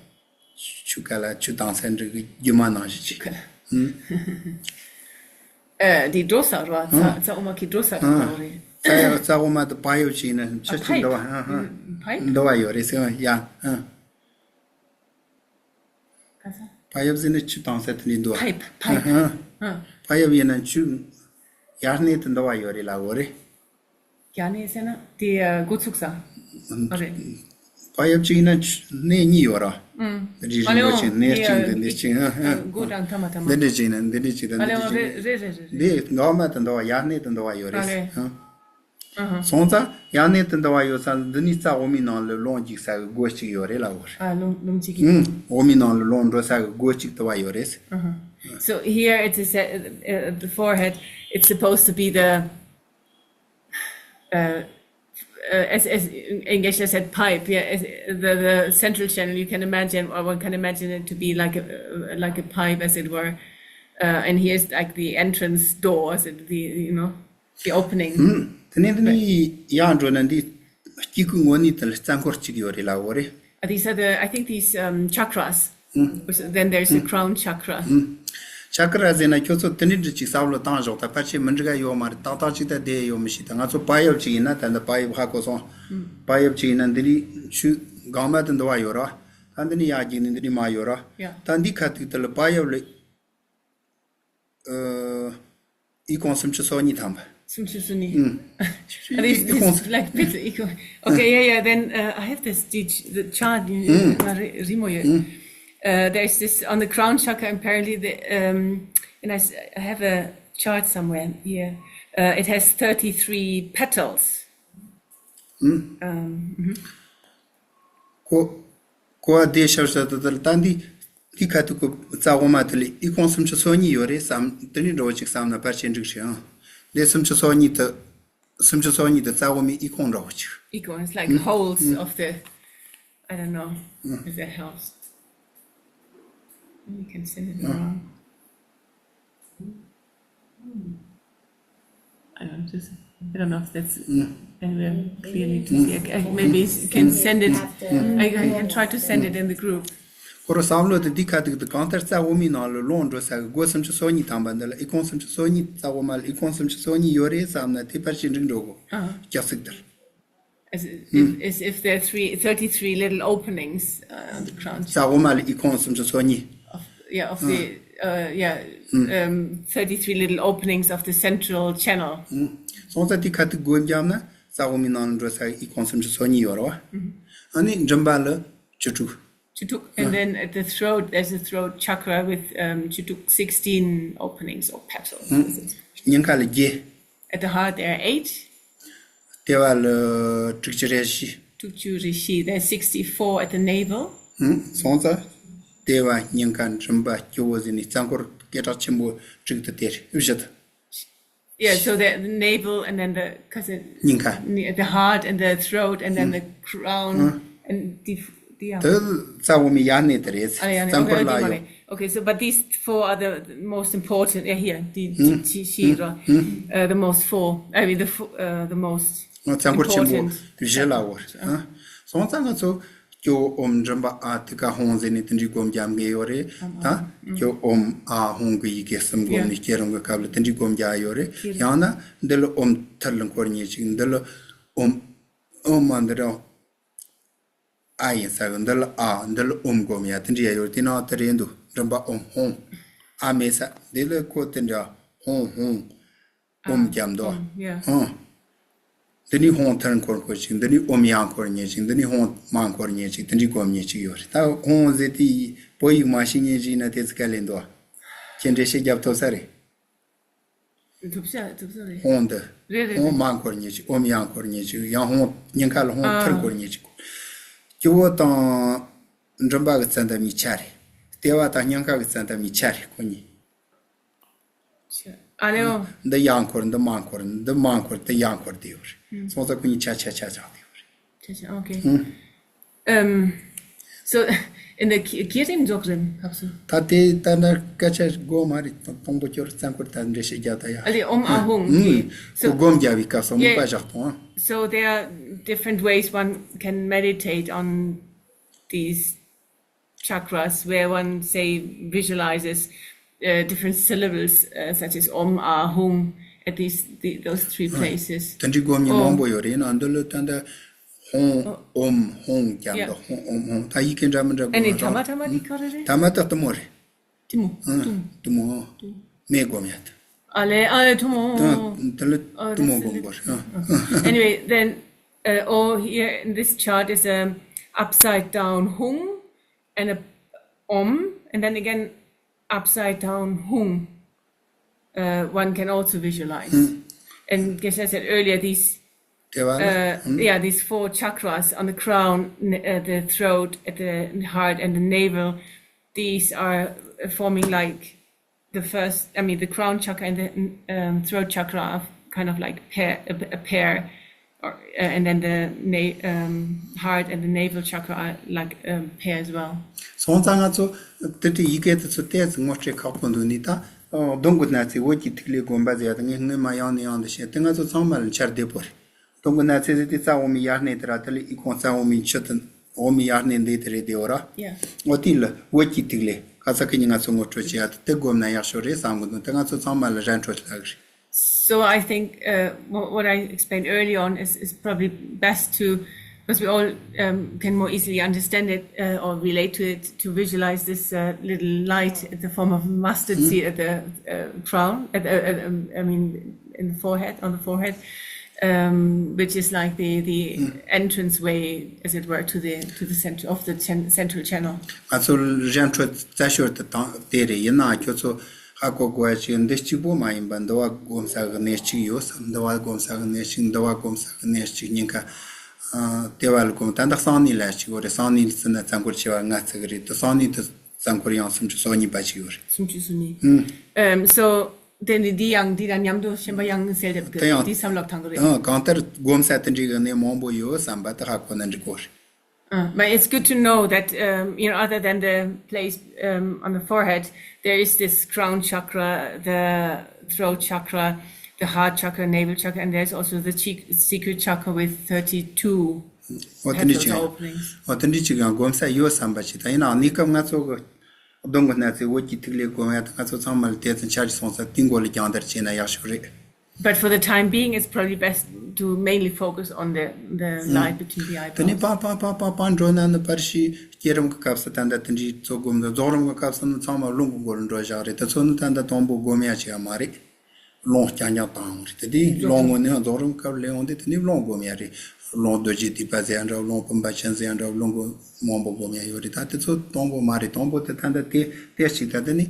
ཆུ་ཁ་ལ་ཆུ་དྭངས་ས་འདྲ་གི་རྒྱུ་མ་ནང་བཞིན་ཅིག་ཁ་ལ། ཨུམ། ཨེ་འདི་འགྲོ་ས་རོ། རྩ་རྩ་འོག་མ་གི་འགྲོ་ས་རོ་རེད། རྩ་ཡ་རྩ་འོག་མ་དེ་པ་ཡབ་ཅིག་ཡིན་ན་ཆུ་ཅིག་འདུ་བ་ཧ་ཧ། པ་ཡབ། འདུ་བ་ཡོད་རེད་ཟེར་བ་ཡ་ཧ། ག་ས། པ་ཡབ་ཟེར་ན་ཆུ་དྭངས་ས་དེ་འདྲ་འདུག་ཨ། པ་ཡབ། པ་ཡབ། ཨ། པ་ཡབ་ཡིན་ན་ཆུ་ཡར་གནས་དེ་འདུ་བ་ཡོད་རེད་ལབ་འོ་རེད། ཡར་གནས་ཟེར་ན་དེ་འགོ་ཚུགས་ས་ཨ་རེད། པ་ཡབ་ཅིག་ཡིན་ན་ཆུ་གནས་གཉིས་ཡོད་ར། ཨུམ། རི་རི་ཨ་ལེ་མོ་ཅིག་འོ་གནས་གཅིག་འདི་འདི་གཅིག་ཨ་ཨ། འགོ་དང་ཐ་མ་ཐ་མ། འདི་འདྲ་ཅིག་ན་འདི་འདྲ་ཅིག་དང་ཨ་ལེ་འདི་འོ་འདྲ་ཅིག་རེད་རེད་རེད་རེད། འདི་འགག་མ་དེ་འདུ་བ་ཡར་གནས་དེ་འདུ་བ་ཡོད་རེད། ཨ་ལེ། ཨ་ཧ། སོང་ཙང་ཡར་གནས་དེ་འདུ་བ་ཡོད་ཙང་འདི་ནི་རྩ་འོག་མའི་ནང་ལ་ལོངས་འཇུག་ས་གི་སྒོ་གཅིག་ཡོད་རེད་ལབ་འོ་རེད། ཨ་ལོངས་ལོངས་འཇུག་གི། ཨུམ། འོག་མའི་ནང་ལ་ལོངས་འགྲོ་ས་གི་སྒོ་གཅིག་དུ་བ་ཡོད་རེད། Uh-huh. So here it is uh, uh, the forehead, it's supposed to be the uh, uh, as, as in English I said pipe, yeah, as, the, the central channel, you can imagine, or one can imagine it to be like a, uh, like a pipe, as it were. Uh, and here's like the entrance door, as it, the, you know, the opening. ཨུམ། དེ་ནས་དེ་ནས་ཡར་འགྲོ་ན་འདི་སྐྱེ་དགུའི་ངོ་གནས་དེ་ལ་རྩ་འཁོར་གཅིག་ཡོད་རེད་ལབ་འོ་རེད། Uh, These are the, I think these um, chakras. Then there's the crown chakra. ཆ་ཀ་ར་ཟེར་ན་ཁྱོད་ཚོ་དེ་འདྲ་འདྲ་ཅིག་བསམ་བློ་བཏང་ཞོག་ད་ཕལ་ཆེར་མི་འགྲིག་ག་ཡོད་མ་རེད། ཏག་ཏག་ཅིག་ད་བསྡད་ཡོད་མི་ཤེས། ད་ང་ཚོ་པ་ཡབ་ཅིག་ཡིན་ན། ད་འདི་པ་ཡབ་ཧ་གོ་སོང་། པ་ཡབ་ཅིག་ཡིན་ན་འདི་རིགས་ཆུ་སྒང་མ་དེ་འདི་བ་ཡོད་ར། ད་འདི་ནི་ཡར་རྒྱུག་ནི་འདི་རིགས་མ་ཡོད་ར། Yeah. ད་འདི་ཁ་ཐུག་དེ་ལ་པ་ཡབ་ལ་ཨི་ཀོང་སུམ་ཅུ་སོ་གཉིས་ཐམ་པ། Some Susuni. At least Econ- it's like bit eco. Okay, yeah, yeah. Then uh, I have this teach the chart. Uh, Rimo. Uh, there's this on the crown chakra. Apparently, the um, and I, s- I have a chart somewhere here. Uh, it has thirty-three petals. Um, ཁོ་ཁོ་བ་དེ་ཤར་ཤར་དུ་དར་ད་འདི་འདི་ཁ་ཐུག་གི་རྩ་འོ་མ་དེ་ལ་ཨི་ཀོང་སུམ་ཅུ་སོ་གཉིས་ཡོད་རེད་བསམ། དེ་ནི་འགྲོ་བ་ཅིག་བསམ་ན་ཕལ་ཆེར་འགྲིག་རེད་ཨང་། འདི་སུམ་ཅུ་སོ་གཉིས་དེ་སུམ་ཅུ་སོ་གཉིས་དེ་རྩ་འོ་མའི་ཨི་ཀོང་འདྲ་བོ་ཅིག Equals like holes of the, I don't know if that helps. You can send it around. I don't just I don't know if that's anywhere clearly to see. I, I, maybe you can send it. I, I can try to send it in the group. ཁོ་རང་བསམ་བློ་དེ་འདི་ཁ་ཐུག་དེ་གང་ལྟར་རྩ་འོ་མའི་ནང་ལ་ལོངས་འགྲོ་ས་གི་སྒོ་སུམ་ཅུ་སོ་གཉིས་ཐམ་པ་འདི་ལ་ཨི་ཀོང་སུམ་ཅུ་སོ་གཉིས་རྩ་འོ་མ་ལ་ཨི་ཀོང་སུམ་ཅུ་སོ་གཉིས་ཡོད་རེད་བསམ་ན་དེ་ཕལ་ཆེར་འགྲིག་འགྲོ་གོ་སྐྱག་ཚིག་དེར། As if, as if there are three, thirty-three little openings uh, on the crown. རྩ་འོ་མ་ལ་ཨི་ཁོང་སུམ་ཅུ་སོ་གཉིས། Of, yeah, of the, uh, yeah, um, thirty-three little openings of the central channel. སོང་ཙང་དེ་ཁ་ཐུག་སྒོ་འབྱམས་ན་རྩ་འོ་མའི་ནང་ལ་འགྲོ་ས་ཨི་ཁོང་སུམ་ཅུ་སོ་གཉིས་ཡོད་རེད་བ། ཨ་ནི་མགྲིན་པ་ལ་བཅུ་དྲུག Chutuk. And then at the throat, there's a throat chakra with um, Chutuk sixteen openings or petals. Is it? སྙིང་ཁ་ལ་བརྒྱད། At the heart, there are eight. ལྟེ་བ་ལ་དྲུག་ཅུ་རེ་བཞི། Tukchu Rishi, there's sixty-four at the navel. སོང་ཙང་ལྟེ་བ་སྙིང་ཁ་མགྲིན་པ་སྤྱི་བོ་ཟེར་ནས་རྩ་འཁོར་སྐད་གྲགས་ཆེན་པོ་དྲུག་ཏུ་དེར་བཞི་དུ། Yeah, so the, the navel and then the, cause it, སྙིང་ཁ། the heart and the throat and then the crown and the, the དེ་རྩ་འོ་མའི་ཡར་སྣེ་དེ་རེད། Ah, yeah, རྩ་འཁོར་okay, ལ་okay, ཡོད། okay. Okay, so but these four are the most important. Yeah, here, the, the, the, uh, the most four. I mean, the fo- uh, the most རྩ་འཁོར་ཆེན་པོ་important. བཞི་ལ་འོར། སོང་ཙང་ང་ཚོ་སྐྱོ་ཨོམ་མགྲིན་པ་ཨ་ཏི་ཀ་ཧོང་ཟེར་ནས་དེ་འདྲའི་སྒོམ་རྒྱབ་མཁན་ཡོད་རེད། ད་སྐྱོ་ཨོམ་ཨ་ཧོང་གི་ཡི་གེ་གསུམ་སྒོམ་ནས་སྐྱེ་རུང་གི་སྐབས་ལ་དེ་འདྲའི་སྒོམ་རྒྱག་ཡོད་རེད། ཡང་ན་འདི་ལ་ཨོམ་ཐུར་ལ་འཁོར་མཁན་ཅིག་འདི་ལ་ཨོམ་ཨོམ་མ་འདི་རང་ཨ་ཡིན་ས་གི་འདི་ལ་ཨ་འདི་ལ་ཨོམ་སྒོམ་ཡ་དེ་འདྲ་ཡ་ཡོད་རེད། དེ་ནང་དེ་རེད་འདུག་མགྲིན་པ་ཨོམ་ཧོང་ཨ་མེད་ས་འདི་ལ་ཁོ་དེ་འདྲ་ཧོང་ཧོང་ཨོམ་རྒྱབ་འདུག Yeah. ཧོང་། འདི་ནི་ཧོང་ཐར་འཁོར་འཁོར་ཅིག་འདི་ནི་ཨོམ་ཡང་འཁོར་ཉེ་ཅིག་འདི་ནི་ཧོང་མ་འཁོར་ཉེ་ཅིག་དེ་འདྲའི་སྒོམ་ཉེ་ཅིག་ཡོད་རེད། ད་ཧོང་ཟེར་དེ་བོད་ཡིག་མ་ཤེས་ཉེ་ཅིག་ན་དེ་ཚོ་ག་ལེན་འདུག་ཁྱེད་འགྲེལ་བཤད་རྒྱབ་ཐུབ་ས་རེད། ཐུབ་ས་ཐུབ་ས་རེད། ཧོང་འདི། རེད་རེད་ཧོང་རེད། མ་འཁོར་ཉེ་ཅིག་ཨོམ་ཡང་འཁོར་ཉེ་ཅིག་ཡང་ཧོང་སྙིང་ཁ་ལ་ཧོང་ཐར་འཁོར་ཉེ་ཅིག་སྐྱེ་བོ་དང་མགྲིན་པ་གི་རྩ་འདབ་གཉིས་ཆ་རེད། ལྟེ་བ་དང་སྙིང་ཁ་གི་རྩ་འདབ་གཉིས་ཆ་རེད་ཁོ་གཉིས། ཨ་ལེའོ། འདི་ཡང་འཁོར་འདི་མ་འཁོར་འདི་མ་འཁོར་འདི་ཡང་འཁོར་དེ་ཡོད་རེད། སོང་ཙང་ཁོ་གཉིས་ཆ་ཆ་ཆ་ཆགས་དེ་ཡོད་རེད། ཆ་ཆ། Okay. Um, so, in the Ki- Kirim Dzogrim, Kapsu. ད་དེ་ལྟར་ན་སྐད་ཆ་དགོས་མ་རེད། དང་པོ་སྐྱོར་རྩ་འཁོར་དང་འགྲེལ་བཤད་རྒྱག་ད་ཡ། Ali Om Ahung. ཁོ་སྒོམ་རྒྱག་པའི་སྐབས་སུ་མུ་པ་བཞག་དང་། So, there are different ways one can meditate on these chakras where one, say, visualizes uh, different syllables uh, such as Om, Ah, Hung at these the, those three places. དེ་འདྲའི་སྒོམ་ཉེ་མང་པོ་ཡོད་རེད། ཡིན་ནའང་འདི་ལ་ད་ལྟ་ཧོང་ཨོམ་ཧོང་རྒྱབ་འདུག་ཧོང་ཨོམ་ཧོང་། ད་ཡི་གེ་འདྲ་མི་འདྲ་སྒོམ་And in རང་Tama Tama Dikara? ཐ་མ་ད་གཏུམ་མོ་རེད། Timo. གཏུམ་མོ། མེ་སྒོམ་ཡ་ད། Ale, ale, Tumo. དེ་ལ་གཏུམ་མོ་སྒོམ་དགོས་རེད། Anyway, then, uh, oh, here in this chart is a upside down Hung and a Om, and then again upside down Hung. Uh, one can also visualize. And as I said earlier, these ལྟེ་བ་ལ། uh, yeah, these four chakras on the crown, n- uh, the throat, at the heart, and the navel, these are forming like the first, I mean, the crown chakra and the um, throat chakra are kind of like pair, a, a pair, or, uh, and then the na- um, heart and the navel chakra are like a pair as well. སོང་ཙང་ང་ཚོ་དེ་དུས་ཡི་གེ་དེ་ཚོ་ཏོག་ཙམ་ངོ་སྤྲོད་ཁག་པོ་འདུག་ནི་ད། གདོང་གི་གནས་ཚད་འོད་ཀྱི་ཐིག་ལེ་བསྒོམ་པ་ཟེར་ཡ་དེ་ངས་སྔོན་མ་ཡང་ནས་ཡང་དུ་བཤད་དེ་ང་ཚོ་ཚང་མ་ལ་འཆར་བདེ་པོ་རེད། གདོང་གི་གནས་ཚད་ཟེར་དེ་རྩ་འོག་མའི་ཡར་སྣེ་དེ་ར་དེ་ལས་ཨི་ཁོང་རྩ་འོག་མའི་ཕྱི་དུ་ འོ་མི་ཡར་ནས་འདི་དེ་རེད་དེ་འོ་ར། Yeah. འོ་དེ་ལ་བོད་ཀྱི་ཐིག་ལེ་ཁ་ས་ཁི་ཉི་ང་ཚོ་ངོ་སྤྲོད་བྱེད་ཡ་དེ་དེ་སྒོམ་ན་ཡག་ཤོས་རེད་བསམ་གི་འདུག་དེ་ང་ཚོ་ཚང་མ་ལ་རན་འཕྲོད་ལ་གི་རེད། So I think uh, what, what I explained early on is, is probably best to, because we all um, can more easily understand it uh, or relate to it, to visualize this uh, little light at the form of mustard seed at the uh, crown, at, uh, uh, um, I mean, in the forehead, on the forehead, um, which is like the, the entrance way, as it were, to the to the center of the cen- central channel. ང་ཚོ་རན་འཕྲོད་རྩ་ཤོར་དུ་བཏང་དེ་རེད། ཡིན་ནའང་ཁྱོད་ཚོ་ཧ་གོ་དགོས་ཡ་ཅིག་འདི་གཅིག་པོ་མ་ཡིན་པ་འདི་བ་སྒོམ་ས་གི་གནས་གཅིག་ཡོད་བསམ། འདི་བ་སྒོམ་ས་གི་གནས་གཅིག་འདི་བ་སྒོམ་ས་གི་གནས་གཅིག་ཉིན་ཁ་ལྟེ་བ་ལ་སྒོམ། ད་ལྟ་གསང་གནས་ལ་གཅིག་ཡོད་རེད། གསང་གནས་ལ་བརྩིས་ན་རྩ་འཁོར་བྱེ་བ་ལྔ་བརྩི་གི་རེད། དེ་གསང་གནས་དེ་རྩ་འཁོར་ཡང་སུམ་ཅུ་སོ་གཉིས་པ་ཅིག་ཡོད་རེད། སུམ་ཅུ་སོ་གཉིས། ཨུམ། ཨམ། so དེ་ནི་འདི་ཡང་འདི་དང་མཉམ་དུ་གཞན་པ་ཡང་གསལ་འདེབས་དེ་ཡང་ཀྱི་འདི་བསམ་བློ་བཏང་གི་རེད། ཨང་། གང་ལྟར་སྒོམ་ས་དེ་འདྲའི་གི་གནས་མང་པོ་ཡོད་བསམ་པ་དེ་ཧ་གོ་ན་འགྲིག་གོ་རེད། Uh, but it's good to know that um, you know, other than the place um, on the forehead, there is this crown chakra, the throat chakra, the heart chakra, navel chakra, and there's also the cheek, secret chakra with thirty-two petals or openings. འོ་དེ་འདྲའི་ཅིག་ཡང་སྒོམ་ས་ཡོད་བསམ་པ་ཞིག་ད་ཡིན་ནའང་གནས་སྐབས་ང་ཚོ་གི་གདོང་གི་སྣ་རྩེ་འོད་ཀྱི་ཐིག་ལེ་སྒོམ་ཡ་དེ་ང་ཚོ་ཚང་མ་ལ་དེ་ཙམ་འཆར་གཞི་སོང་ས་དེའི་མགོ་ལ་སྦྱང་བརྡར་བྱས་ན་ཡག་ཤོས་རེད། But for the time being, it's probably best to mainly focus on the, the line between the eyebrows. དེ་ནས་པ་པ་པ་པ་པ་འགྲོ་ན་ནི་པར་ཤི་བསྐྱེད་རིམ་གྱི་སྐབས་སུ་ད་ལྟ་དེ་འདྲའི་ཚོ་སྒོམ་འདུག་རྫོགས་རིམ་གྱི་སྐབས་སུ་ནི་ཚང་མ་རླུང་གི་མགོ་ལ་འགྲོ་བཞག་རེད། དེ་ཚོ་ནི་ད་ལྟ་དང་པོ་སྒོམ་ཡ་ཅིག་ཡང་མ་རེད། རླུང་རྐྱང་རྐྱང་བཏང་རེད། དེ་དེ་རླུང་ངོ་ནས་ཡང་རྫོགས་རིམ་སྐབས་ལས་འོང་དེ་དེ་ནི་རླུང་སྒོམ་ཡ་རེད། རླུང་རྡོ་རྗེ་ཐེག་པ་ཟེར་ཡ་འདྲ་བོ། རླུང་བུམ་པ་ཅན་ཟེར་ཡ་འདྲ་བོ། རླུང་གི་མང་པོ་སྒོམ་ཡ་ཡོད་རེད། ད་དེ་ཚོ་དང་པོ་མ་རེད། དང་པོ་དེ་ད་ལྟ་དེ་དེ་ཅིག་ད་དེ་ནི།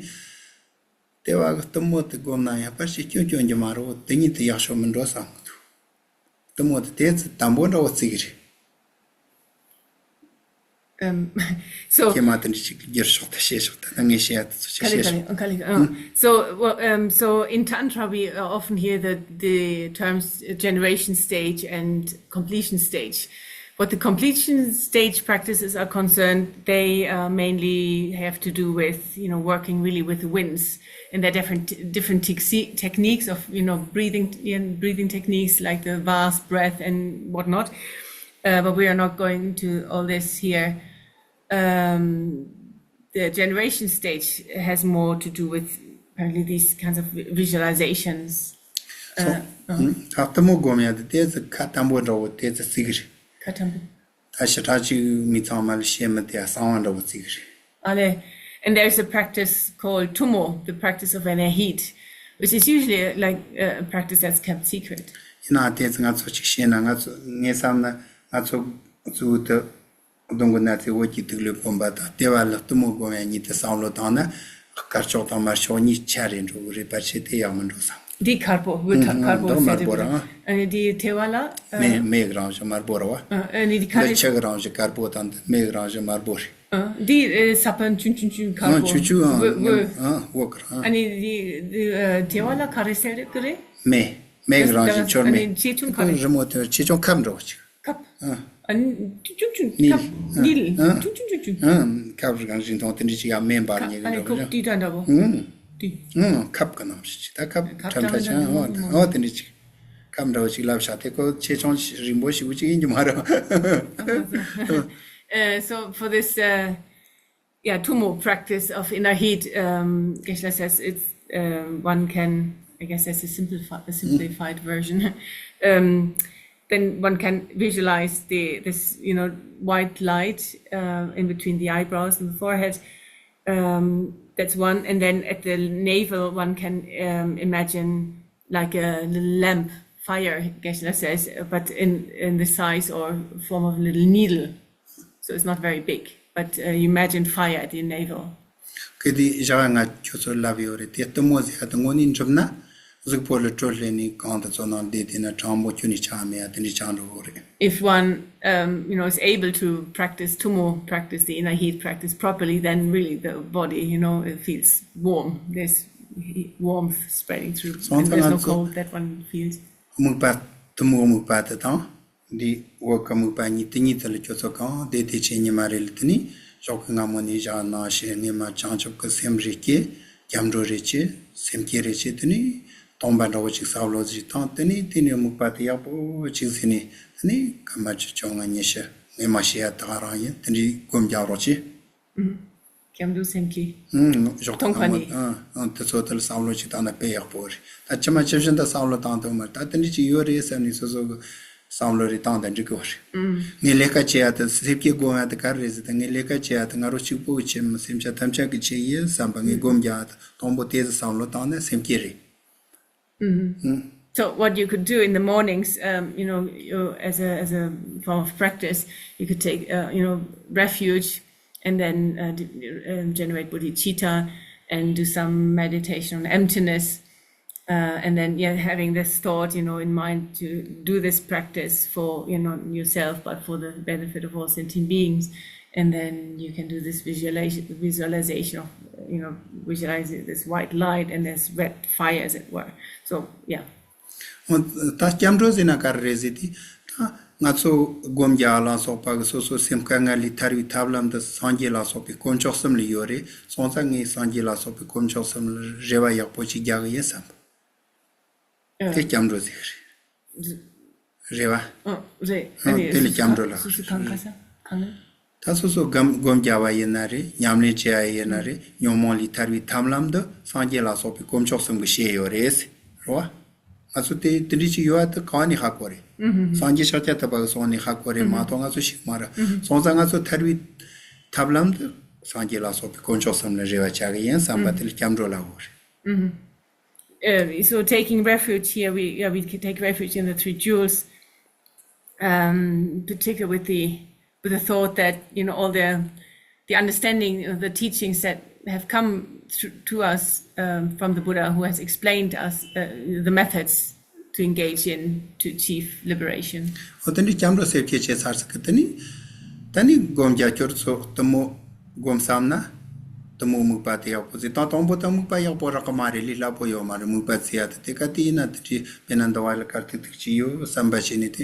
ལྟེ་བ་གི་གཏུམ་མོ་དེ་བསྒོམས་ན་ཡང་པར་ཞིག་སྐྱོན་སྐྱོན་གྱི་མ་རེད། དེ་ཉིད་དུ་ཡག་ཤོས་མི་འགྲོ་བསམ་གི་འདུག་གཏུམ་མོ་དེ་དེ་ཚོ་དམ་པོ་འདྲ་བོ་བརྩི་གི་རེད། Um, so ཁྱེད་མ་དེ་འདྲ་ཞིག་གི་བསྒྱུར་ཤོག་དང་བཤད་ཤོག་དང་ངས་བཤད་ཡ་དེ་ཚོ་ཞིག་བཤད་ཤོག Kali, Kali, uh, so, well, um, so in Tantra, we uh, often hear the, the terms uh, generation stage and completion stage. What the completion stage practices are concerned, they uh, mainly have to do with, you know, working really with the winds and their different different te- techniques of, you know, breathing, you know, breathing techniques like the vast breath and whatnot. Uh, but we are not going to all this here. Um, the generation stage has more to do with apparently these kinds of vi- visualizations. Uh, uh, ད་གཏུམ་མོ་སྒོམ་ཡ་དེ་དེ་ཚོ་ཁ་དམ་པོ་འདྲ་བོ་དེ་ཚོ་བརྩི་གི་རེད། ཁ་དམ་པོ། ད་ཞེ་དྲག་ཅིག་མི་ཚང་མ་ལ་བཤད་མི་དེ་གསང་བ་འདྲ་བོ་བརྩི་གི་རེད། ཨ་ལེ། And there's a practice called tumo, the practice of anahit, which is usually like a practice that's kept secret. ཡིན་ནའང་དེ་ཚོ་ང་ཚོ་ཅིག་བཤད་ན་ང་ཚོ་ངས་བསམ་ན་ང་ཚོ་གཙོ་བོ་དེ་གདོང་གི་སྣ་རྩེ་འོད་ཀྱི་ཐིག་ལེ་བསྒོམ་པ་དང་ལྟེ་བ་ལ་གཏུམ་མོ་བསྒོམ་ཡ་གཉིས་དེ་བསམ་བློ་བཏང་ན་དཀར་ཕྱོགས་དང་དམར་ཕྱོགས་གཉིས་ཆ་རེ་འགྲོ་གི་རེད། པར་ཆས་དེ་ཡག་མི་འགྲོ་བསམ། འདི་དཀར་པོ་འོད་ཐག་ཨང་། དཀར་པོ་འདི་ཟེར་དེ་དམར་པོ་རེད། རེད། ཨ་ནི་འདི་ཐལ་བ་ལ། ཨ། མེ་མེ་གི་རང་བཞིན་དམར་པོ་རེད་བ། ཨ་ནི་འདི་ཁ་འདི་རེད། ཆུ་གི་རང་བཞིན་དཀར་པོ་དང་འདི་མེ་གི་རང་བཞིན་དམར་པོ་རེད། ཨ། འདི་ཨེ་ས་བོན་ཆུང་ཆུང་ཆུང་དཀར་ཨང་པོ། ཆུ་ཆུ་ཨང་འོད་འོད། ཨང་འོད་གི་རང་། ཨ་ནི་འདི་འདི་ཨ་ཐལ་བ་ལ་ག་རེ་ཟེར་གི་རེད། མེ་མེ་གི་རང་བཞིན་ཆོར་མེ། ཨ་ནི་ཆེ་ཆུང་ག་རེ། རི་མོ་དེ་ཆེ་ཆུང་ཁབ་འདྲ་བོ་ཅིག་ཁབ། ཨ། ཨ་ནི་ཆུང་ཆུང་ནིལ། ཁབ་ནིལ། ཨ། ཆུང་ཆུང་ཆུང་ཆུང་། ཨ། ཁབ་རང་བཞིན་དང་དེ་འདྲ་ཅིག་ཡ་མེ་འབར་ཉེ་གི་ཨ་ནི་འདྲ་བོ་ཁོག་ཅིག་ཏི་ཏ་འདྲ་བོ། ཨང་། ཏི། ཨང་། ཁབ་གི་ནང་བཞིན་ཅིག་ད་ཁབ་ཁབ་ཁྲ་ཁྲ་ཁྲ་ཅན་ཁྲ་ཨོ་ཨོ་དེ་འདྲ་ཅིག་ཁབ་འདྲ་བོ་ཅིག་ལབ་ཤག་དེ་ཁོ་ཆེ་ཆུང་རིང་པོ་ཞིག་པོ་ཅིག་ཡིན་གྱི་མ་རེད། Uh, so for this uh, yeah, tumo practice of inner heat, um, Geshe-la says it's uh, one can, I guess that's a simplified, a simplified version. Um, then one can visualize the this you know white light uh, in between the eyebrows and the forehead. Um, that's one, and then at the navel one can um, imagine like a little lamp, fire, Geshe-la says, but in in the size or form of a little needle. So it's not very big, but uh, you imagine fire at your navel. གལ་ཏེ་བཞག་ང་ཁྱོད་ཚོར་ལབ་ཡོད་རེད། དེ་གཏུམ་མོ་ཟེར་ཡ་དེ་དངོས་གནས་འགྲུབ་ན་གཟུགས་པོ་ལ་དྲོད་ལྷོད་ནས་གང་དུ་ཚོར་ནང་བསྡད་དེ་ན་གྲང་མོ་ཁྱོད་ནས་ཆགས་མེད་ཡ་དེ་འདྲའི་ཆགས་འགྲོ་གི་རེད། If one um, you know is able to practice tumo practice, the inner heat practice properly, then really the body you know it feels warm. There's warmth spreading through, and there's no cold that one feels. དམིགས་པ་གཏུམ་མོ་དམིགས་པ་དེ་དང་། འདི་འོད་ཀྱི་དམིགས་པ་གཉིས་དེ་གཉིས་དེ་ལ་ཁྱོད་ཚོ་གང་བདེ་བདེ་ཆེ་ཉི་མ་རེ་ལ་དེ་ནི་ཞོགས་ཀྱི་སྔ་མོ་ནས་བཞག་ནང་ཞེས་ངེས་མ་བྱང་ཆུབ་ཀྱི་སེམས་རེ་སྐྱེ། སྐྱབས་འགྲོ་རེ་བྱེད། སེམས་བསྐྱེད་རེ་བྱེད། དེ་ནི་སྟོང་པ་འདྲ་བོ་ཅིག་བསམ་བློ་ཞིག་བཏང་། དེ་ནི་དེ་ནི་དམིགས་པ་དེ་ཡག་པོ་ཅིག་ཟིན་ནས་དེ་ནི་སྐར་མ་བཅུ་བཅོ་ལྔ་ཉི་ཤུ་ ཉི་མ་ཤེས་ཡ་ད་ག་རང་ཡིན། དེ་འདྲའི་སྒོམ་རྒྱག་རོགས་གྱིས། སྐྱབས་འགྲོ་སེམས་བསྐྱེད། ཨང་། ཞོགས་ཐོང་ཁ་ནས། ཨང་། ཨང་། དེ་ཚོ་དེ་ལ་བསམ་བློ་ཅིག་བཏང་ན་དཔེ་ཡག་པོ་རེད། ད་ཕྱི་མ་ཇི་བཞིན་དུ་བསམ་བློ་བཏང་ཐུབ་མ་རེད། ད་དེ་འདྲ་ཅིག་ཡོད་རེད་བསམ་ནས་སོ་སོ་གི་བསམ་བློ་རེ་བཏང་དང་འགྲིག་གི་བ་རེད། ངས་ལས་ཀ་བྱེད་ཡ་དེ་སེམས་བསྐྱེད་སྒོམ་ཡ་དེ་ག་རེ་རེད་ཟེར། ད་ངས་ལས་ཀ་བྱེད་ཡ་དེ་ང་རང་གཅིག་པོ་གི་ཆེད་མིན། སེམས་ཅན་ཐམས་ཅད་ཀྱི་ཆེད་ཡིན་བསམ་པ། ངས་སྒོམ་རྒྱག་ཡ་དེ་དང་པོ་དེ་ཚོ་བསམ་བློ་བཏང་ན་སེམས་བསྐྱེད་རེད། So what you could do in the mornings, um, you know, you, as a as a form of practice, you could take, uh, you know, refuge, and then uh, d- um, generate bodhicitta, and do some meditation on emptiness, uh, and then, yeah, having this thought, you know, in mind to do this practice for, you know, yourself, but for the benefit of all sentient beings. And then you can do this visualization, visualization of, you know, visualizing this white light and this red fire, as it were. So, yeah. འོ། ད་སྐྱབས་འགྲོ་ཟེར་ན་ག་རེ་རེད་ཟེར་དུས། ད་ང་ཚོ་སྒོམ་རྒྱག་ལ་སོགས་པ་གི་སོ་སོ་སེམས་དཀའ་ངལ་ལས་ཐར་བའི་ཐབས་ལམ་འདི་སངས་རྒྱས་ལ་སོགས་པའི་དཀོན་མཆོག་གསུམ་ལ་ཡོད་རེད། སོང་ཙང་ངས་སངས་རྒྱས་ལ་སོགས་པའི་དཀོན་མཆོག་གསུམ་ལ་རེ་བ་ཡག་པོ་ཅིག་རྒྱག་གི་ཡིན་བསམ། དེ་སྐྱབས་འགྲོ་ཟེར་གི་རེད། རེད་བ། ཨ། རེད། ཨ། ཨ་ནི་དེ་ལ་སྐྱབས་འགྲོ་ལ། སོ་སོ་གང་ག་ས་གང་ནས། ད་སོ་སོ་སྒོམ་སྒོམ་རྒྱག་པ་ཡིན་ན་རེད། ཉམས་ལེན་བྱེད་ཡ་ཡིན་ན་རེད། ཉོན་མོངས་ལས་ཐར་བའི་ཐབས་ལམ་འདི་སངས་རྒྱས་ལ་སོགས་པའི་དཀོན་མཆོག་གསུམ་གྱིས་བཤད་ཡོད་རེད། རེད་བ། ང་ཚོ་དེ་དེ་འདྲ་ཅིག་ཡོད་པ་དེ་གང་ནས་ཧ་གོ་རེད། སངས་རྒྱས་ཤཱཀྱ་ཐུབ་པ་གི་གསུང་ནས་ཧ་གོ་རེད་མ་གཏོགས་ང་ཚོ་ཤེས་མ་རེད། སོང་ཙང་ང་ཚོ་ཐར་བའི་ཐབས་ལམ་འདི་སངས་རྒྱས་ལ་སོགས་པའི་དཀོན་མཆོག་གསུམ་ལ་རེ་བ་བྱ་གི་ཡིན་བསམ་པ་དེ་ལ་སྐྱབས་འགྲོ་ལབ་དགོས་རེད། Uh, so taking refuge here, we, yeah, we can take refuge in the three jewels, um, particularly with the with the thought that, you know, all the the understanding, the teachings that have come through, to us, um, from the Buddha, who has explained us uh, the methods to engage in to achieve liberation. འོ། དེ་འདྲའི་སྐྱབས་འགྲོ་སེམས་བསྐྱེད་བྱས་ཚར་ཟིན་གི། དེ་ནི་ད་ནི་སྒོམ་རྒྱག་རྒྱུར་ཚོ་དེ་མོ་སྒོམ་བསམ་ན། དེ་མོ་དམིགས་པ་དེ་ཡག་པོ་བརྩི་དང་། དང་པོ་དེ་དམིགས་པ་ཡག་པོ་རག་གི་མ་རེད། ལས་སླ་པོ་ཡོད་མ་རེད། དམིགས་པ་བརྩི་ཡ་དེ། དེ་ག་དེ་ཡིན་ན་དེ་འདྲའི་དཔེར་ན་འདི་བ་ལ་དཀར་ཐིག་ཐིག་ཅིག་ཡོད་བསམ་པ་བྱས་ནས། དེ་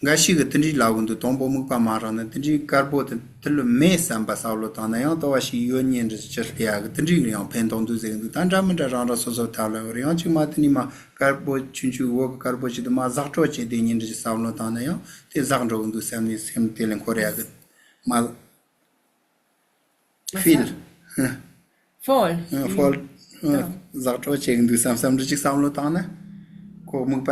འགའ་ཞིག་གིས་དེ་འདྲའི་ལབ་གི་འདུག་དང་པོ་དམིགས་པ་མ་རག་ན་དེ་འདྲའི་དཀར་པོ་དེ་དེ་ལ་མེད་བསམ་པ་བསམ་བློ་བཏང་ན་ཡང་ལྟ་བ་ཞིག་ཡོད་ཉིན་རེ་ཅི་སྟེ་ཡ་གི་དེ་འདྲའི་ཡང་ཕན་ཐོགས་འདུག་ཟེར་གི་འདུག་ད་འདྲ་མི་འདྲ་རང་རང་སོ་སོ་ཐབས་ལ་ཡོད་རེད། ཡང་གཅིག་མ་དེ་ནི་མ་དཀར་པོ་ཆུང་ཆུང་འོག་གི་དཀར་པོ་ཞིག་དེ་མ་ཟག་འགྲོ་བྱས་དེ་ཉིན་རེ་ཅིག་བསམ་བློ་བཏང་ན་ཡང་དེ་ཟག་འགྲོ་གི་འདུག་བསམ་ནས་སེམས་དེ་ལས་འཁོར་ཡ་གི་མ། Feel. Fall. Fall. ཟག་འགྲོ་བྱེད་ཀྱི་འདུག་བསམ་བསམ་འདྲ་ཅིག་བསམ་བློ་བཏང་ན། ཁོ་དམིགས་པ་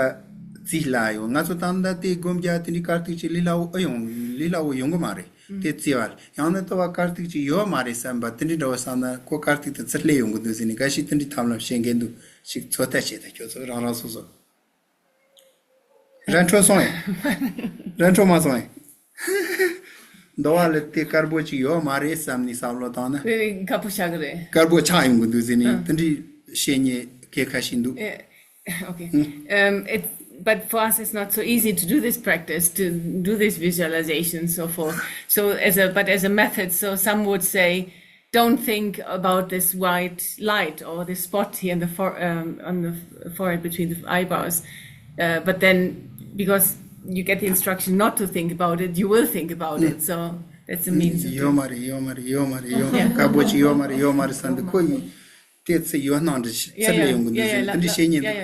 རྩིས་སླ་ཡོང་། ང་ཚོ་ད་ལྟ་དེ་སྒོམ་རྒྱག་དེ་འདྲའི་དཀར་ཐིག་ཅིག་ལས་སླ་བོ་ཨེ་ཡོང་། ལས་སླ་བོ་ཡོང་གི་མ་རེད། དེ་རྩིས་པ་ལ་ཡང་ན་ལྟ་བ་དཀར་ཐིག་ཅིག་ཡོད་མ་རེད་བསམ་པ་དེ་འདྲའི་འདྲ་བོ་བསམ་ན། ཁོ་དཀར་ཐིག་དེ་ཚུར་སླེབས་ཡོང་གི་འདུག་ཟེར་ནས་འགའ་ཞིག་དེ་འདྲའི་ཐབས་ལམ་བཤད་མཁན་འདུག་ཅིག་ཚོད་ལྟ་བྱེད་དང་། ཁྱོད་ཚོ་རང་རང་སོ་སོ། ར་འཕྲོད་སོང་ཨེ། ར་འཕྲོད་མ་སོང་ཨེ། འདི་བ་ལ་དེ་དཀར་པོ་ཅིག་ཡོད་མ་རེད་བསམ་ནས་བསམ་བློ་བཏང་ན། དེ་དཀར་པོ་ཆགས་ཀྱི་རེད། དཀར་པོ་ཆགས་ཡོང་གི་འདུག་ཟེར་ནས། ཨ། དེ་འདྲའི་བཤད་མཁན་སྐད་ཁ་ཤས་འདུག་ཨེ། Okay. Um, it, but for us, it's not so easy to do this practice, to do this visualization, so forth. So, as a but as a method, so some would say, don't think about this white light or this spot here in the for, um, on the forehead between the eyebrows. Uh, but then, because you get the instruction not to think about it, you will think about it. So that's the means of doing. ཡོད་མ་རེད། ཡོད་མ་རེད། ཡོད་མ་རེད། ཡོད་མ་རེད། དཀར་པོ་ཅིག་ཡོད་མ་རེད། ཡོད་མ་རེད་བསམ་དུས་ཁོ་ཡིས་དེ་ཚོ་ཡོད་སྣང་འདྲ་ཞིག་ཚུར་ལ་ཡོང་གི་འདུག་ཟེར་དེ་འདྲ་བཤད་མཁན་འདུག་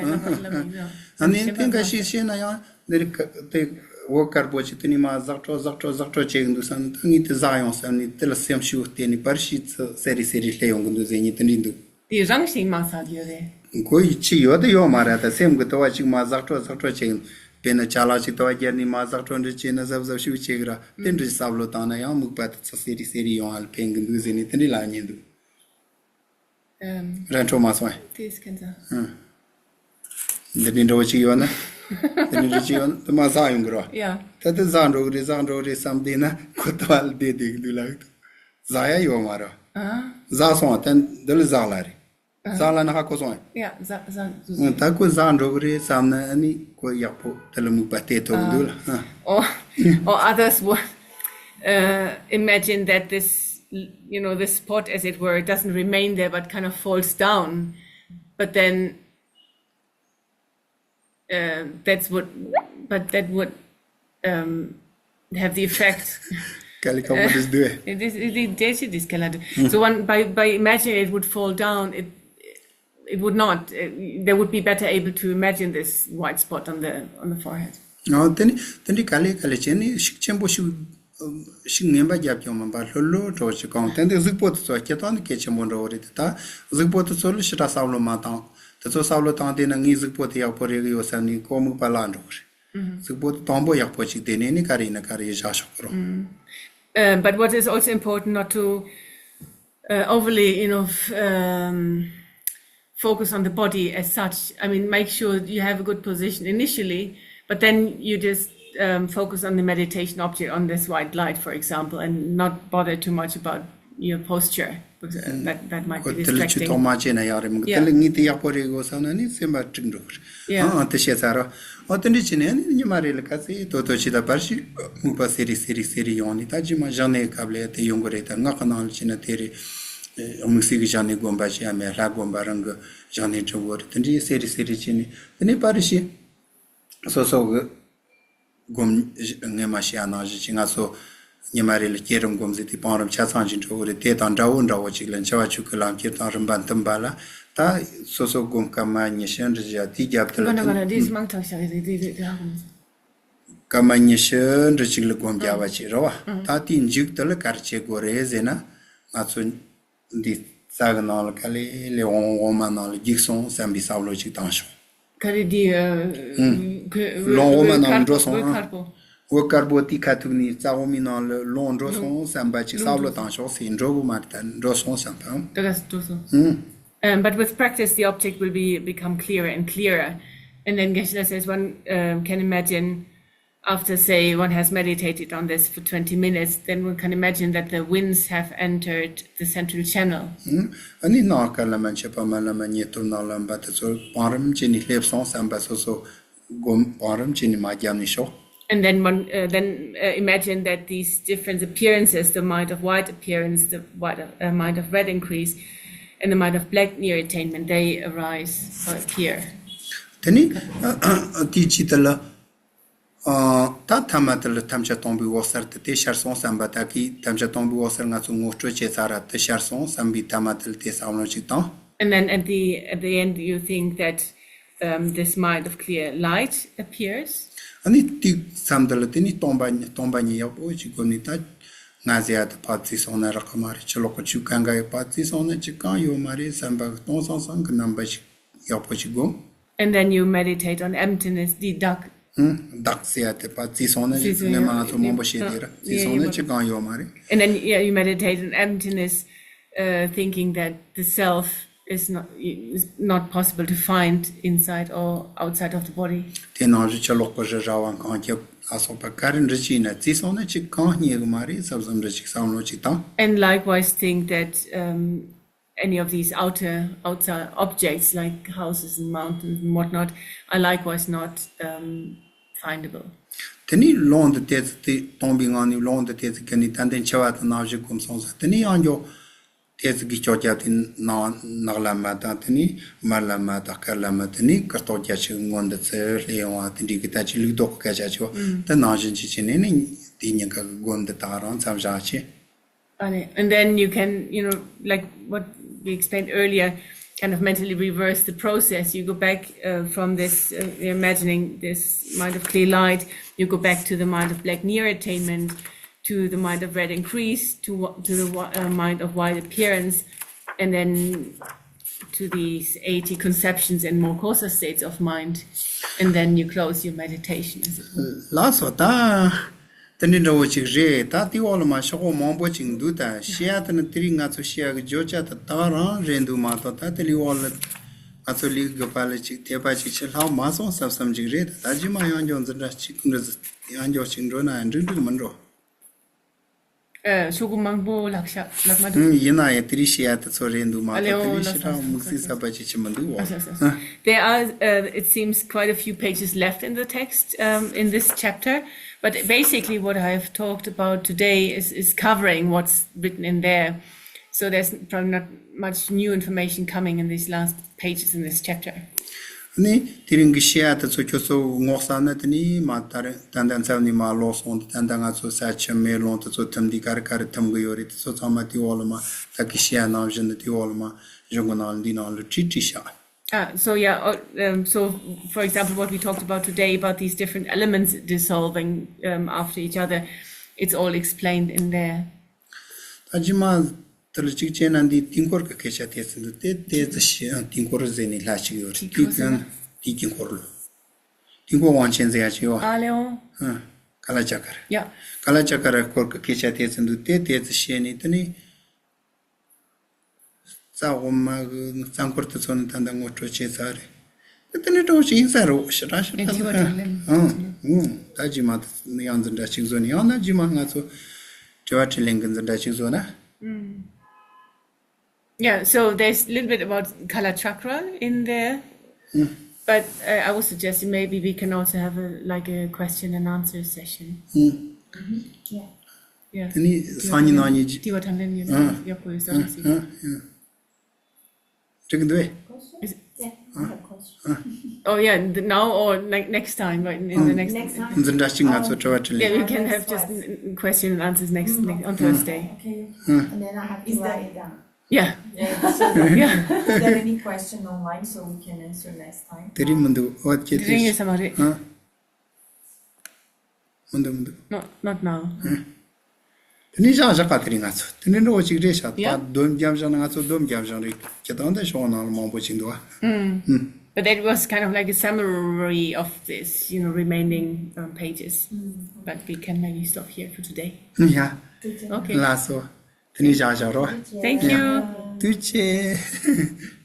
ཨ་ནི་དེ་འགའ་ཞིག་བཤད་ན་ཡང་འདི་རིགས་དེ་འོད་དཀར་པོ་ཅིག་དེ་ནས་མར་ཟག་འགྲོ་ཟག་འགྲོ་ཟག་འགྲོ་བྱེད་ཀྱི་འདུག་བསམ་ནས། ད་ངས་དེ་ཟག་ཡོང་བསམ་ནས་དེ་ལ་སེམས་ཤུགས་བརྟེན་ནས་པར་ཤིག་ཚུར་སེ་རི་སེ་རི་སླེབས་ཡོང་གི་འདུག་ཟེར་མཁན་དེ་འདྲ་འདུག་དེ་རང་བཞིན་མ་ཟག་ཡོད་རེད། ཁོ་ཡི་ཅི་ཡོད་དེ་ཡོད་མ་རེད། ད་སེམས་ཀྱི་ལྟ་བ་ཅིག་མར་ཟག་འགྲོ་ཟག་འགྲོ་བྱེད་ཀྱི་འདུག་དཔེར་ན་ཅ་ལག་ཅིག་ལྟ་བ་བརྒྱབ་ནས་མར་ཟག་འགྲོ་འདྲ་བྱས་ན་གཟབ་གཟབ་ཤུགས་བྱེད་ཀྱི་ར། དེ་འདྲ་བསམ་བློ་བཏང་ན་ཡང་དམིགས་པ་དེ་ཚུར་སེ་རི་སེ་རི་ཡོང་བ་ལ་ཕན་གྱི་འདུག་ཟེར་ནས་དེ་འདྲ་ལབ་མཁན་འདུག་ཨམ། ར་འཕྲོད་མ་སོང་ཨེ། དེས་ཁན་ཚ། ཨང་། འདི་འདྲའི་འདྲ་བོ་ཅིག་ཡོད་ན། འདི་འདྲའི་འདྲ་ཅིག་ཡོད་ན་དེ་མར་ཟག་ཡོང་གི་རེད་བ། ཡ། ད་དེ་ཟག་འགྲོ་གི་རེད། ཟག་འགྲོ་གི་རེད་བསམ་བསྡད་ན་ཁོ་ལྟ་བ་ལ་བསྡད་བསྡད་ཀྱི་འདུག་ལབ་ཀྱི་འདུག་ཟག་ཡ་ཡོད་མ་རེད་བ། ཨ། ཟག་སོང་བ་དེ་འདི་ལ་ཟག་ལབ་རེད། ཨ། ཟག་ལབ་ན་ཧ་གོ་སོང་ཨེ། ཡ། ཟག་ཟག་ཟག་ཨང་། ད་ཁོ་ཟག་འགྲོ་གི་རེད་བསམ་ན་ཨ་ནི་ཁོ་ཡག་པོ་དེ་ལ་དམིགས་པ་གཏད་ཐུབ་ཀྱི་འདུག་ལ། ཨ། Or, or others would uh, imagine that this, you know, this spot, as it were, doesn't remain there but kind of falls down. But then uh, that's what, but that would um, have the effect. Kali kamu dis due. It is, it is, it is, it is colored. So one, by, by imagining it would fall down, it it would not. Uh, they would be better able to imagine this white spot on the on the forehead. ཨོ། དེ་ནི་དེ་འདྲའི་ག་ལེ་ག་ལེ་བྱས་ནས་ཤུགས་ཆེན་པོ་ཞིག་ཤུགས་ངན་པ་རྒྱབ་ཀྱང་མིན་པ་ལྷོད་ལྷོད་འགྲོ་ཅིག་གང་། དེ་འདི་གཟུགས་པོ་དེ་ཚོ་སྐྱེ་སྟངས་ནི་གལ་ཆེན་པོ་འགྲོ་བ་རེད། དེ་ད་གཟུགས་པོ་དེ་ཚོ་ལ་ཞེ་དྲག་བསམ་བློ་མ་བཏང་། དེ་ཚོ་བསམ་བློ་བཏང་དེ་ན་ངའི་གཟུགས་པོ་དེ་ཡག་པོ་རེད་གི་ཡོད་བསམ་ནས་ཁོ་དམིགས་པ་བརླག་འགྲོ་གི་རེད། གཟུགས་པོ་དེ་དང་པོ་ཡག་པོ་ཅིག་དེ་ནས་ནི་ག་རེ་ཡིན་ན་ག་རེ་བཞག་ཆོག་གི་རེད། Uh, but what is also important not to uh, overly, you know, f- um, focus on the body as such. I mean, make sure you have a good position initially, but then you just um, focus on the meditation object, on this white light, for example, and not bother too much about your posture, because uh, that, that might be ཁོ་དེ་ལ་ཇུས་གཏོགས་distracting. མ་བྱས་ན་ཡག་རེད་མོད། དེ་Yeah. ལ་ངས་དེ་ཡག་པོ་རེད་གོ་བསམ་ན་ནི་སེམས་པ་འགྲིག་འགྲོ་གི་རེད། Yeah. ཨང་ཨང་དེ་བཤད་ཚར་རོ། ཨོ་དེ་འདྲ་བྱས་ནས་ནི་ཉི་མ་རེ་ལ་ག་ཚོད་ཏོག་ཏོག་བྱས་ད་བར་ཞིག་དམིགས་པ་སེ་རེ་སེ་རེ་སེ་རེ་ཡོང་ནས། ད་རྗེས་མ་བཞག་ནས་སྐབས་ལ་དེ་ཡོང་གི་རེད། ད་ངག་གི་ནང་ལ་བྱས་ན་དེ་རེད། དམིགས་བསལ་གྱི་བཞག་ནས་སྒོམ་པ་བྱེད་ཡ་མེད། ལྷ་སྒོམ་པ་རང་གི་བཞག་ནས་འགྲུབ་གི་རེད། དེ་འདྲའི་སེ་རེ་སེ་རེ་བྱས་ནས་དེ་ནས་བར་ཞིག་སོ་སོ་གི་སྒོམ་ངས་མ་བཤད་ནང་བཞིན་གྱི་ང་ཚོ་ཉི་མ་རེ་ལ་བསྐྱེད་རིམ་སྒོམ་ཟེར་དེ་བང་རིམ་ཆ་ཚང་ཞིག་འགྲོ་གི་རེད། དེ་དང་འདྲ་བོ་འདྲ་བོ་ཅིག་ལ་འཆི་བ་ཆོས་སྐུའི་ལམ་ཁྱེར་དང་རིམ་པ་མཐུན་པ་ལ། ད་སོ་སོ་སྒོམ་སྐར་མ་ཉི་ཤུ་འདྲ་ཞིག་དེའི་རྒྱབ་དེ་ལ་མཐུན། མང་དྲགས་ཤག་རེད་དེ་དེ་དེ་ཧ་གོ་མི་སོང་། སྐར་མ་ཉི་ཤུ་འདྲ་ཅིག་ལ་སྒོམ་རྒྱག་པ་ཅིག་རེད་བ། ད་དེའི་མཇུག་དེ་ལ་ག་རེ་བྱེད་དགོས་རེད་ཟེར་ན། ང་ཚོ་འདི་རྩ་གི་ནང་ལ་ག་ལེ་ལེ་འོང་འོ་མ་ནང་ལ་རྒྱུགས་སོང་བསམ་པའི་བསམ་བློ་ཅིག་བཏང་ཤོག་ག་རེ་འདི་ཨ། ལོང་འོ་མ་ནང་ལ་འགྲོ་སོང་ཨ། འོད་དཀར་པོ་དེའི་ཁ་ཐུག་ནས་རྩ་འོ་མའི་ནང་ལ་ལོང་འགྲོ་སོང་བསམ་པ་ཅིག་བསམ་བློ་བཏང་ཤོག་ཟེར། འགྲོ་གི་མ་རེད། ད་འགྲོ་སོང་བསམ་པ། ད་ག་ས་འགྲོ་སོང་། Um, but with practice, the object will be become clearer and clearer. And then Geshe-la says one um, can imagine after, say, one has meditated on this for twenty minutes, then one can imagine that the winds have entered the central channel. ཨ་ནི་ནང་དཀར་ལམ་མ་མཆེད་པ་མར་ལམ་མ་ཉེ་དུར་ནག་ལམ་པ་དེ་ཚོ་བང་རིམ་བྱས་ནས་སླེབས་སོང་བསམ་པ་སོ་སོ་སྒོམ་བང་རིམ་བྱས་ནས་མར་བརྒྱབ་ནས་ཤོག And then one, uh, then uh, imagine that these different appearances, the mind of white appearance, the white of, uh, mind of red increase, and the mind of black near attainment, they arise or appear. དེ་ནི་དེའི་ཕྱི་དེ་ལ། ཨ། ད་ཐ་མ་དེ་ལ་ཐམས་ཅད་སྟོང་པའི་འོད་གསལ་དེ་དེ་ཤར་སོང་བསམ་པ། ད་གི་ཐམས་ཅད་སྟོང་པའི་འོད་གསལ་ང་ཚོ་ངོ་སྤྲོད་བྱས་ཚར་ར། དེ་ཤར་སོང་བསམ་པའི་ཐ་མ་དེ་ལ་དེ་བསམ་བློ་ཅིག་བཏང་། And then at the at the end you think that um, this mind of clear light appears. ཨ་ནི་དེ་མཚམས་དེ་ལ་དེ་ནི་སྟོང་པ་ཉིད་སྟོང་པ་ཉིད་ཡག་པོ་ཅིག་སྒོམ་ནས། ད་ང་ཟེར་ཡ་དེ་ཕར་བརྩིས་སོང་ན་རག་གི་མ་རེད། ཕྱི་ལོགས་ཀྱི་ཆོས་གང་ག་ཡོད་པ་བརྩིས་སོང་ན་ཅིག་གང་ཡོད་མ་རེད་བསམ་པ་གི་སྟོང་སང་སང་གི་རྣམ་པ་ཞིག་ཡག་པོ་ཞིག་སྒོམ། And then you meditate on emptiness, the dark. ཧུམ། བདག་ཟེར་ཡ་དེ་ཕར་བརྩིས་སོང་ན་ཅིག་སྔོན་མ་ང་ཚོ་མང་པོ་བཤད་དེ་ར། བརྩིས་སོང་ན་ཅིག་གང་ཡོད་མ་རེད། And then yeah, you meditate on emptiness, uh, thinking that the self is not is not possible to find inside or outside of the body. དེ་ནང་བཞིན་ཕྱི་ལོགས་ཀྱི་རི་ར་བ་གངས་ཁྱབ་ལ་སོགས་པ་ག་རེ་འདྲ་ཅིག་ཡིན་ན་བརྩིས་སོང་ན་ཅིག་གང་རྙེད་གི་མ་རེད་བསམ་བསམ་འདྲ་ཅིག་བསམ་བློ་ཅིག་བཏང་། And likewise think that um, any of these outer outside objects like houses and mountains and whatnot are likewise not um, findable. དེ་ནས་ལོང་དུ་བལྟས་ཚེ་དེ་སྟོང་པའི་ངང་ནས་ལོང་དུ་བལྟས་ཚེ་གི་ནས་ཏན་ཏན་འཆི་བ་དང་ནང་བཞིན་སྒོམ་སོང་ཟེར། དེ་ནས་ཡང་འགྱོ། བལྟས་ཚེ་གི་ལྕོག་རྒྱབ་དེ་ནང་ནག་ལམ་མ་དང་། དེ་ནས་དམར་ལམ་མ་དང་དཀར་ལམ་མ། དེ་ནས་ཀིར་ཏོག་རྒྱ་ཆེ་གི་སྔོན་དུ་ཚུར་སླེབས་ཡོང་བ། དེ་འདྲའི་གི་ད་ཅི་ལུགས་ལྡོག་གི་སྐད་ཆ་ཆེ་བ་དེ་ནང་བཞིན་ཅིག་བྱས་ནས་ནི་དེ་གཉིས་ཀ་གི་སྒོམ་འདི་དག་རང་མཚམས་བཞག་ཆེ། And then you can, you know, like what we explained earlier, kind of mentally reverse the process. You go back uh, from this, uh, you're imagining this mind of clear light, you go back to the mind of black near attainment, to the mind of red increase, to, to the uh, mind of white appearance, and then to these eighty conceptions and more coarser states of mind, and then you close your meditation. As it were. ལགས་སོ། ད་དེ་འདྲའི་འདྲ་བོ་ཅིག་རེད། ད་དེའི་འོག་ལ་མ་ཤོག་གོ་མང་པོ་ཅིག་འདུག་ད་བཤད་ཡ་དེ་ནི་དེ་རིང་ང་ཚོ་བཤད་ཡ་གི་བརྗོད་བྱ་དེ་དག་རང་རེད་འདུག་མ་གཏོགས། ད་དེ་ལས་འོག་ལ་ང་ཚོ་ལས་དགོས་པ་ལ་ཅིག་དེ་པ་ཅིག་ཕྱིར་ལྷག་མ་སོང་བསམ་བསམ་ཅིག་རེད། ད་རྗེས་མ་ཡང་འགྱོ་འཛིན་གྲྭ་གཅིག་འདྲ་ཡང་འགྱོ་ཅིག་འགྲོ་ན་ཡང་འགྲིག་འགྲིག་མི་འགྲོ། ཨ། ཤོག་གུ་མང་པོ་ལྷག་ཤག་ལྷག་མ་འདུག་ཨང་། ཡིན་ན་ཡང་དེ་རིང་བཤད་ཡ་དེ་ཚོ་རེད་འདུག་མ་གཏོགས། དེ་རིང་ཞེ་དྲག་དམིགས་བསལ་གསར་པ་ཅིག་ཅིག་མི་འདུག་ཨ། There are, uh, it seems, quite a few pages left in the text, um, in this chapter, but basically what I have talked about today is, is covering what's written in there. So there's probably not much new information coming in these last pages in this chapter. ནི་དེ་རིང་གི་བཤད་ཡ་དེ་ཚོ་ཁྱོད་ཚོ་ངོ་ས་ན་དེ་ནི་མ་ད་རེ་ད་ལྟ་མཚམས་ནས་མ་ལོག་སོང་། ད་ལྟ་ང་ཚོ་ས་ཆུ་མེ་རླུང་དེ་ཚོ་ཐིམ་དུས་ག་རེ་ག་རེ་ཐིམ་གི་ཡོད་རེད། དེ་ཚོ་ཚང་མ་དེའི་འོག་ལ་མ་ད་གི་བཤད་ཡ་ནང་བཞིན་དུ་དེའི་འོག་ལ་མ་གཞུང་གི་ནང་འདི་ནང་ལ་བྲིས་བྲིས་བཞག Ah, so yeah, uh, um, so for example, what we talked about today about these different elements dissolving um, after each other, It's all explained in there. ད་རྗེས་མ་དེ་ལ་གཅིག་བྱས་ན་འདི་དུས་འཁོར་གྱི་སྐད་ཆ་ཐེ་ཚོམ་འདུག་སྟེ། ཏོག་ཙམ་ཞིག་ཡང་དུས་འཁོར་ཟེར་ནས་ལྷ་གཅིག་ཡོད་རེད། དུས་ཀྱང་དུས་ཀྱི་འཁོར་ལོ། དུས་འཁོར་དབང་ཆེན་ཟེར་ཡ་ཅིག་ཡོད། ཨ་ལེའོ། ཨ། ཀ་ལ་ཅ་ཀ་ར། ཡ། ཀ་ལ་ཅ་ཀ་ར་སྐོར་གྱི་སྐད་ཆ་ཐེ་ཚོམ་འདུག་སྟེ། ཏོག་ཙམ་བཤད་ནས་དེ་ནས། རྩ་འོག་མ་གི་རྩ་འཁོར་དུ་ཚོ་ནི་ད་ལྟ་ངོ་སྤྲོད་བྱས་ཚར་རེད། ད་དེ་ནས་འགྲོ་ཞིག་ཡིན་ས་རེད། ཞེ་དྲག་ཞེ་ཨེ་དྲག་ཐི་བ་དྲང་ལན། ཨང་། ཨང་། ད་རྗེས་མ་ཡང་འཛིན་གྲྭ་གཅིག་བཟོ་ནས། ཡང་ན་རྗེས་མ་ང་ཚོ་དྲི་བ་དྲིས་ལན་གྱི་འཛིན་གྲྭ་གཅིག་བཟོ་ན། Yeah, so there's a little bit about Kala Chakra in there. But uh, I was suggesting maybe we can also have a, like, a question and answer session. Yeah. དེ་ནི་སང་ཉིན་གནངས་ཉིན་གྱི། དྲི་བ་དྲང་ལན་ཡོད་ན་ཡག་པོ་ཡོད་ས་རེད་ཟེར། འགྲིག་གི་འདུག་ཨེ། Is- Yeah, I have a question. Oh yeah, the- now or ne- next time, right? In the next. Next time. འཛིན་གྲྭ་གཅིག་ང་ཚོ་དྲི་བ་དྲིས་ལན། Yeah, we can have just n- n- question and answers next, next on Thursday. Okay. And then I have to write it down. Yeah. Yeah. Is there any question online so we can answer next time? དེ་རིང་མི་འདུག་འོ་ཁྱེད་དེ་རིང་ཡོད་ས་མ་རེད། ཨ། མི་འདུག་མི་འདུག No, not now. དེ་ནས་བཞག་བཞག་པ། དེ་རིང་ང་ཚོ་དེ་ནས་འགྲོ་གཅིག་རེད་ཤག་ད་སྡོམ་རྒྱབ་བཞག་ན་ང་ཚོ་སྡོམ་རྒྱབ་བཞག་རེད། ཁྱེད་དང་དེ་ཤོག་ནང་ལ་མང་པོ་ཞིག་འདུག་ཨ། But that was kind of like a summary of this, you know, remaining um, pages. But we can maybe stop here for today. ཡ། Okay. ལགས་སོ། དེ་ནས་བཞག་བཞག་རོགས། Thank you. ཐུགས་རྗེ་ཆེ།